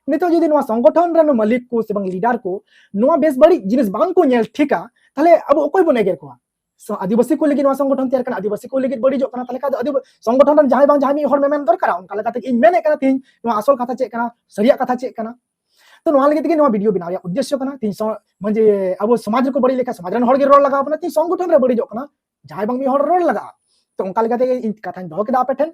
ᱱᱤᱛᱚᱜ ᱡᱩᱫᱤ ᱱᱚᱣᱟ ᱥᱚᱝᱜᱚᱴᱷᱚᱱ ᱨᱮᱱ ᱢᱟᱹᱞᱤᱠ ᱠᱚ ᱥᱮ ᱵᱟᱝ ᱞᱤᱰᱟᱨ ᱠᱚ ᱱᱚᱣᱟ ᱵᱮᱥ ᱵᱟᱹᱲᱤᱡ ᱡᱤᱱᱤᱥ ᱵᱟᱝ ᱠᱚ ᱧᱮᱞ ᱴᱷᱤᱠᱟ, ᱛᱟᱦᱞᱮ ᱟᱵᱚ ᱚᱠᱚᱭ ᱵᱚᱱ ᱮᱜᱮᱨ ᱠᱚᱣᱟ? ᱥᱚ-, ᱟᱹᱫᱤᱵᱟᱹᱥᱤ ᱠᱚ ᱞᱟᱹᱜᱤᱫ ᱱᱚᱣᱟ ᱥᱚᱝᱜᱚᱴᱷᱚᱱ ᱛᱮᱭᱟᱨ ᱠᱟᱱᱟ, ᱟᱹᱫᱤᱵᱟᱹᱥᱤ ᱠᱚ ᱞᱟᱹᱜᱤᱫ ᱵᱟᱹᱲᱤᱡᱚᱜ ᱠᱟᱱᱟ, ᱛᱟᱦᱞᱮ ᱠᱷᱟᱱ ᱫᱚ ᱟᱹᱫᱤᱵᱟ-, ᱥᱚᱝᱜᱚᱴᱷᱚᱱ ᱨᱮᱱ ᱡᱟᱦᱟᱸᱭ ᱵᱟᱝ ᱡᱟᱦᱟᱸᱭ ᱢᱤᱫ ᱦᱚᱲ ᱢᱮᱢᱮᱱ ᱫᱚᱨᱠᱟᱨᱟ᱾ ᱚᱱᱠᱟ ᱞᱮᱠᱟᱛᱮ ᱤᱧ ᱢᱮᱱᱮᱫ ᱠᱟᱱᱟ ᱛᱮᱦᱮᱧ ᱱᱚᱣᱟ ᱟᱥᱚᱞ ᱠᱟᱛᱷᱟ ᱪᱮᱫ ᱠᱟᱱᱟ, ᱥᱟᱹᱨᱤᱭᱟᱜ ᱠᱟᱛᱷᱟ ᱪᱮᱫ ᱠᱟᱱᱟ᱾ ᱛᱚ ᱱᱚᱣᱟ ᱞᱟᱹᱜᱤᱫ ᱛᱮᱜᱮ ᱱᱚᱣᱟ ᱵᱷᱤᱰᱤᱭᱳ ᱵᱮᱱᱟᱣ ᱨᱮᱭᱟᱜ ᱩᱫᱽᱫᱮᱥᱥᱚ ᱠᱟᱱᱟ᱾ ᱛᱮᱦᱮᱧ ᱥᱚ-, ᱢᱟᱱᱮ ᱟᱵᱚ ᱥᱚᱢᱟᱡᱽ ᱨᱮᱠᱚ ᱵᱟᱹᱲᱤᱡ ᱞᱮᱠᱷᱟᱱ ᱥᱚᱢᱟᱡᱽ ᱨᱮᱱ ᱦᱚᱲ ᱜᱮ ᱨᱚᱲ ᱞᱟᱜᱟᱣ ᱵᱚᱱᱟ᱾ ᱛᱮᱦᱮᱧ ᱥᱚᱝᱜᱚᱴᱷᱚᱱ ᱨᱮ ᱵᱟᱹᱲᱤᱡᱚᱜ ᱠᱟᱱᱟ, ᱡᱟᱦᱟᱸᱭ ᱵᱟᱝ ᱢᱤᱫ ᱦᱚᱲ ᱨᱚᱲ ᱞᱟᱜᱟᱜᱼᱟ᱾ ᱛᱚ ᱚᱱᱠᱟ ᱞᱮᱠᱟᱛᱮ ᱤᱧ ᱠᱟᱛᱷᱟᱧ ᱫᱚᱦᱚ ᱠᱮᱫᱟ ᱟᱯᱮ ᱴᱷᱮᱱ᱾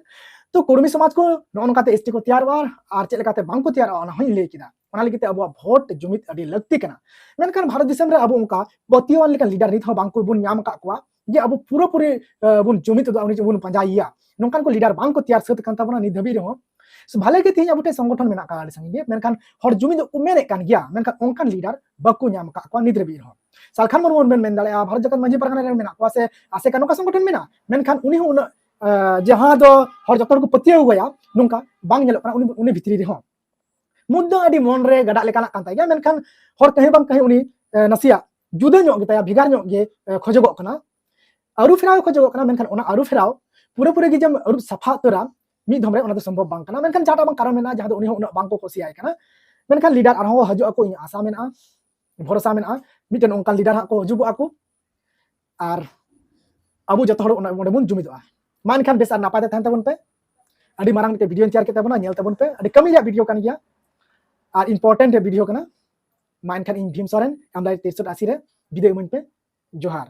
ᱛᱚ ᱠᱩᱲᱢᱤ ᱥᱚᱢᱟᱡᱽ ᱠᱚ ᱱᱚᱜᱼᱚ ᱱᱚᱝᱠᱟᱛᱮ ᱮᱥᱴᱤ ᱠᱚ ᱛᱮᱭᱟᱨᱚᱜᱼᱟ ᱟᱨ ᱪᱮᱫ ᱞᱮᱠᱟᱛᱮ ᱵᱟᱝ ᱠᱚ ᱛᱮᱭᱟᱨᱚᱜᱼᱟ ᱚᱱᱟ ᱦᱚᱸᱧ ᱞᱟᱹᱭ ᱠᱮᱫᱟ᱾ ᱚᱱᱟ ᱞᱟᱹᱜᱤᱫ ᱛᱮ ᱟᱵᱚᱣᱟᱜ ᱵᱷᱳᱴ ᱡᱩᱢᱤᱫ ᱟᱹᱰᱤ ᱞᱟᱹᱠᱛᱤ ᱠᱟᱱᱟ᱾ ᱢᱮᱱᱠᱷᱟᱱ ᱵᱷᱟᱨᱚᱛ ᱫᱤᱥᱚᱢ ᱨᱮ ᱟᱵᱚ ᱚᱱᱠᱟ ᱯᱟᱹᱛᱭᱟᱹᱣᱟᱱ ᱞᱮᱠᱟᱱ ᱞᱤᱰᱟᱨ ᱱᱤᱛ ᱦᱚᱸ ᱵᱟᱝ ᱠᱚ ᱵᱚᱱ ᱧᱟᱢ ᱟᱠᱟᱫ ᱠᱚᱣᱟ ᱡᱮ ᱟᱵᱚ ᱯᱩᱨᱟᱹᱯᱩᱨᱤ, ᱟᱸ, ᱵᱚᱱ ᱡᱩᱢᱤᱫ ᱫᱚ ᱩᱱᱤ ᱵᱚᱱ ᱯᱟᱸᱡᱟᱭᱮᱭᱟ᱾ ᱱᱚᱝᱠᱟᱱ ᱠᱚ ᱞᱤᱰᱟᱨ ᱵᱟᱝ ᱠᱚ ᱛᱮᱭᱟᱨ ᱥᱟᱹᱛ ᱟᱠᱟᱱ ᱛᱟᱵᱚᱱᱟ ᱱᱤᱛ ᱫᱷᱟᱹᱵᱤᱡ ᱨᱮᱦᱚᱸ᱾ ᱵᱷᱟᱞᱮ ᱜᱮ ᱛᱮᱦᱮᱧ ᱟᱵᱚ ᱴᱷᱮᱱ ᱥᱚᱝᱜᱚᱴᱷᱚᱱ ᱢᱮᱱᱟᱜ ᱟᱠᱟᱫᱟ ᱟᱹᱰᱤ ᱥᱟᱺᱜᱤᱧ ᱜᱮ, ᱢᱮᱱᱠᱷᱟᱱ ᱦᱚᱲ ᱡᱩᱢᱤᱫ ᱠᱚ ᱢᱮᱱᱮᱫ ᱠᱟᱱ ᱜᱮᱭᱟ, ᱢᱮᱱᱠᱷᱟᱱ ᱚᱱᱠᱟᱱ ᱞᱤᱰᱟᱨ ᱵᱟᱠᱚ ᱧᱟᱢ ᱟᱠᱟᱫ ᱠᱚᱣᱟ ᱱᱤᱛ ᱫᱷᱟᱹᱵᱤᱡ ᱨᱮᱦᱚᱸ᱾ ᱥᱟᱞᱠᱷᱟᱱ ᱢᱩᱨᱢᱩ ᱵᱚᱱ ᱢᱮᱱ ᱫᱟᱲᱮᱭᱟᱜᱼᱟ, ᱵᱷᱟᱨᱚᱛ ᱡᱟᱠᱟᱛ ᱢᱟᱹᱡᱷᱤ ᱯᱟᱨᱜᱟᱱᱟ ᱨᱮ ᱢᱮᱱᱟᱜ ᱠᱚᱣᱟ ᱥᱮ ᱟᱥᱮᱠᱟ ᱱᱚᱝᱠᱟ ᱥᱚᱝᱜᱚᱴᱷᱚᱱ ᱢᱮᱱᱟᱜᱼᱟ, ᱢᱮᱱᱠᱷᱟᱱ ᱩᱱᱤ ᱦᱚᱸ ᱩᱱᱟᱹᱜ, ᱟᱸ, ᱡᱟᱦᱟᱸ ᱫᱚ ᱦᱚᱲ ᱡᱚᱛᱚ ᱦᱚᱲ ᱠᱚ ᱯᱟᱹᱛᱭᱟᱹᱣ ᱜᱚᱭᱟ ᱱᱚᱝᱠᱟ ᱵᱟᱝ ᱧᱮᱞᱚᱜ ᱠᱟᱱᱟ ᱩᱱᱤ, ᱩᱱᱤ ᱵᱷᱤᱛᱨᱤ ᱨᱮᱦᱚᱸ᱾ ᱢᱩᱫᱽᱫᱟᱹ ᱟᱹᱰᱤ ᱢᱚᱱ ᱨᱮ ᱜᱟᱰᱟᱜ ᱞᱮᱠᱟᱱᱟᱜ ᱠᱟᱱ ᱛᱟᱭ ᱜᱮᱭᱟ, ᱢᱮᱱᱠᱷᱟᱱ ᱦᱚᱲ ᱠᱟᱹᱦᱤ ᱵᱟᱝ ᱠᱟᱹᱦᱤ ᱩᱱᱤ, ᱮ, ᱱᱟᱥᱮᱭᱟᱜ ᱡᱩᱫᱟᱹ ᱧᱚᱜ ᱜᱮᱛᱟᱭᱟ, ᱵᱷᱮᱜᱟᱨ ᱧᱚᱜ ᱜᱮ, ᱮ, ᱠᱷᱚᱡᱚᱜᱚᱜ ᱠᱟᱱᱟ, ᱟᱹᱨᱩ ᱯᱷᱮᱨᱟᱣ ᱮ ᱠᱷᱚᱡᱚᱜᱚᱜ ᱠᱟᱱᱟ᱾ ᱢᱮᱱᱠᱷᱟᱱ ᱚᱱᱟ ᱟᱹᱨᱩ ᱯᱷᱮᱨᱟᱣ ᱯᱩᱨᱟᱹᱯᱩᱨᱤ ᱜᱮ ᱡᱮᱢ ᱟᱹᱨᱩᱵ ᱥᱟᱯᱷᱟ ᱩᱛᱟᱹᱨᱟ ᱢᱤᱫ ᱫᱷᱚᱢ ᱨᱮ, ᱚᱱᱟ ᱫᱚ ᱥᱚᱢᱵᱷᱚᱵ ᱵᱟᱝ ᱠᱟᱱᱟ᱾ ᱢᱮᱱᱠᱷᱟᱱ ᱡᱟᱦᱟᱸᱴᱟᱜ ᱵᱟᱝ ᱠᱟᱨᱚᱱ ᱢᱮᱱᱟᱜᱼᱟ, ᱡᱟᱦᱟᱸ ᱫᱚ ᱩᱱᱤ ᱦᱚᱸ ᱩᱱᱟᱹᱜ ᱵᱟᱝ ᱠᱚ ᱠᱩᱥᱤᱭᱟᱭ ᱠᱟᱱᱟ, ᱢᱮᱱᱠᱷᱟᱱ ᱞᱤᱰᱟᱨ ᱟᱨᱦᱚᱸ ᱦᱤᱡᱩᱜ ᱟᱠᱚ, ᱤᱧ ᱟᱥᱟ ᱢᱮᱱᱟᱜᱼᱟ, ᱵᱷᱚᱨᱥᱟ ᱢᱮᱱᱟᱜᱼᱟ, ᱢᱤᱫᱴᱮᱱ ᱚᱱᱠᱟᱱ ᱞᱤᱰᱟᱨ ᱦᱟᱸᱜ ᱠᱚ ᱦᱤᱡᱩᱜᱚᱜᱼᱟ ᱠᱚ᱾ ᱟᱨ ᱟᱵᱚ ᱡᱚᱛᱚ ᱦᱚᱲ ᱚᱱᱟ, ᱚᱸᱰᱮ ᱵᱚᱱ ᱡᱩᱢᱤᱫᱚᱜᱼᱟ᱾ ᱢᱟ ᱮᱱᱠᱷᱟᱱ ᱵᱮᱥ ᱟᱨ ᱱᱟᱯᱟᱭ ᱛᱮ ᱛᱟᱦᱮᱱ ᱛᱟᱵᱚᱱ ᱯᱮ᱾ ᱟᱹᱰᱤ ᱢᱟᱨᱟᱝ ᱢᱤᱫᱴᱮᱱ ᱵᱷᱤᱰᱤᱭᱳᱧ ᱛᱮᱭᱟᱨ ᱠᱮᱫ ᱛᱟᱵᱚᱱᱟ, ᱧᱮᱞ ᱛᱟᱵᱚᱱ ᱯᱮ, ᱟᱹᱰᱤ ᱠᱟᱹᱢᱤ ᱨᱮᱭᱟᱜ ᱵᱷᱤᱰᱤᱭᱳ ᱠᱟᱱ ᱜᱮᱭᱟ ᱟᱨ ᱤᱢᱯᱚᱨᱴᱮᱱᱴ ᱵᱷᱤᱰᱤᱭᱳ ᱠᱟᱱᱟ᱾ ᱢᱟ ᱮᱱᱠᱷᱟᱱ ᱤᱧ ᱵᱷᱤᱢ ᱥᱚᱨᱮᱱ, ᱮᱢ ᱞᱟᱭᱤᱴ ᱛᱮᱭᱤᱥᱥᱚ ᱟᱥᱤ ᱨᱮ ᱵᱤᱫᱟᱹᱭ ᱤᱢᱟᱹᱧ ᱯᱮ᱾ ᱡᱚᱦᱟᱨ᱾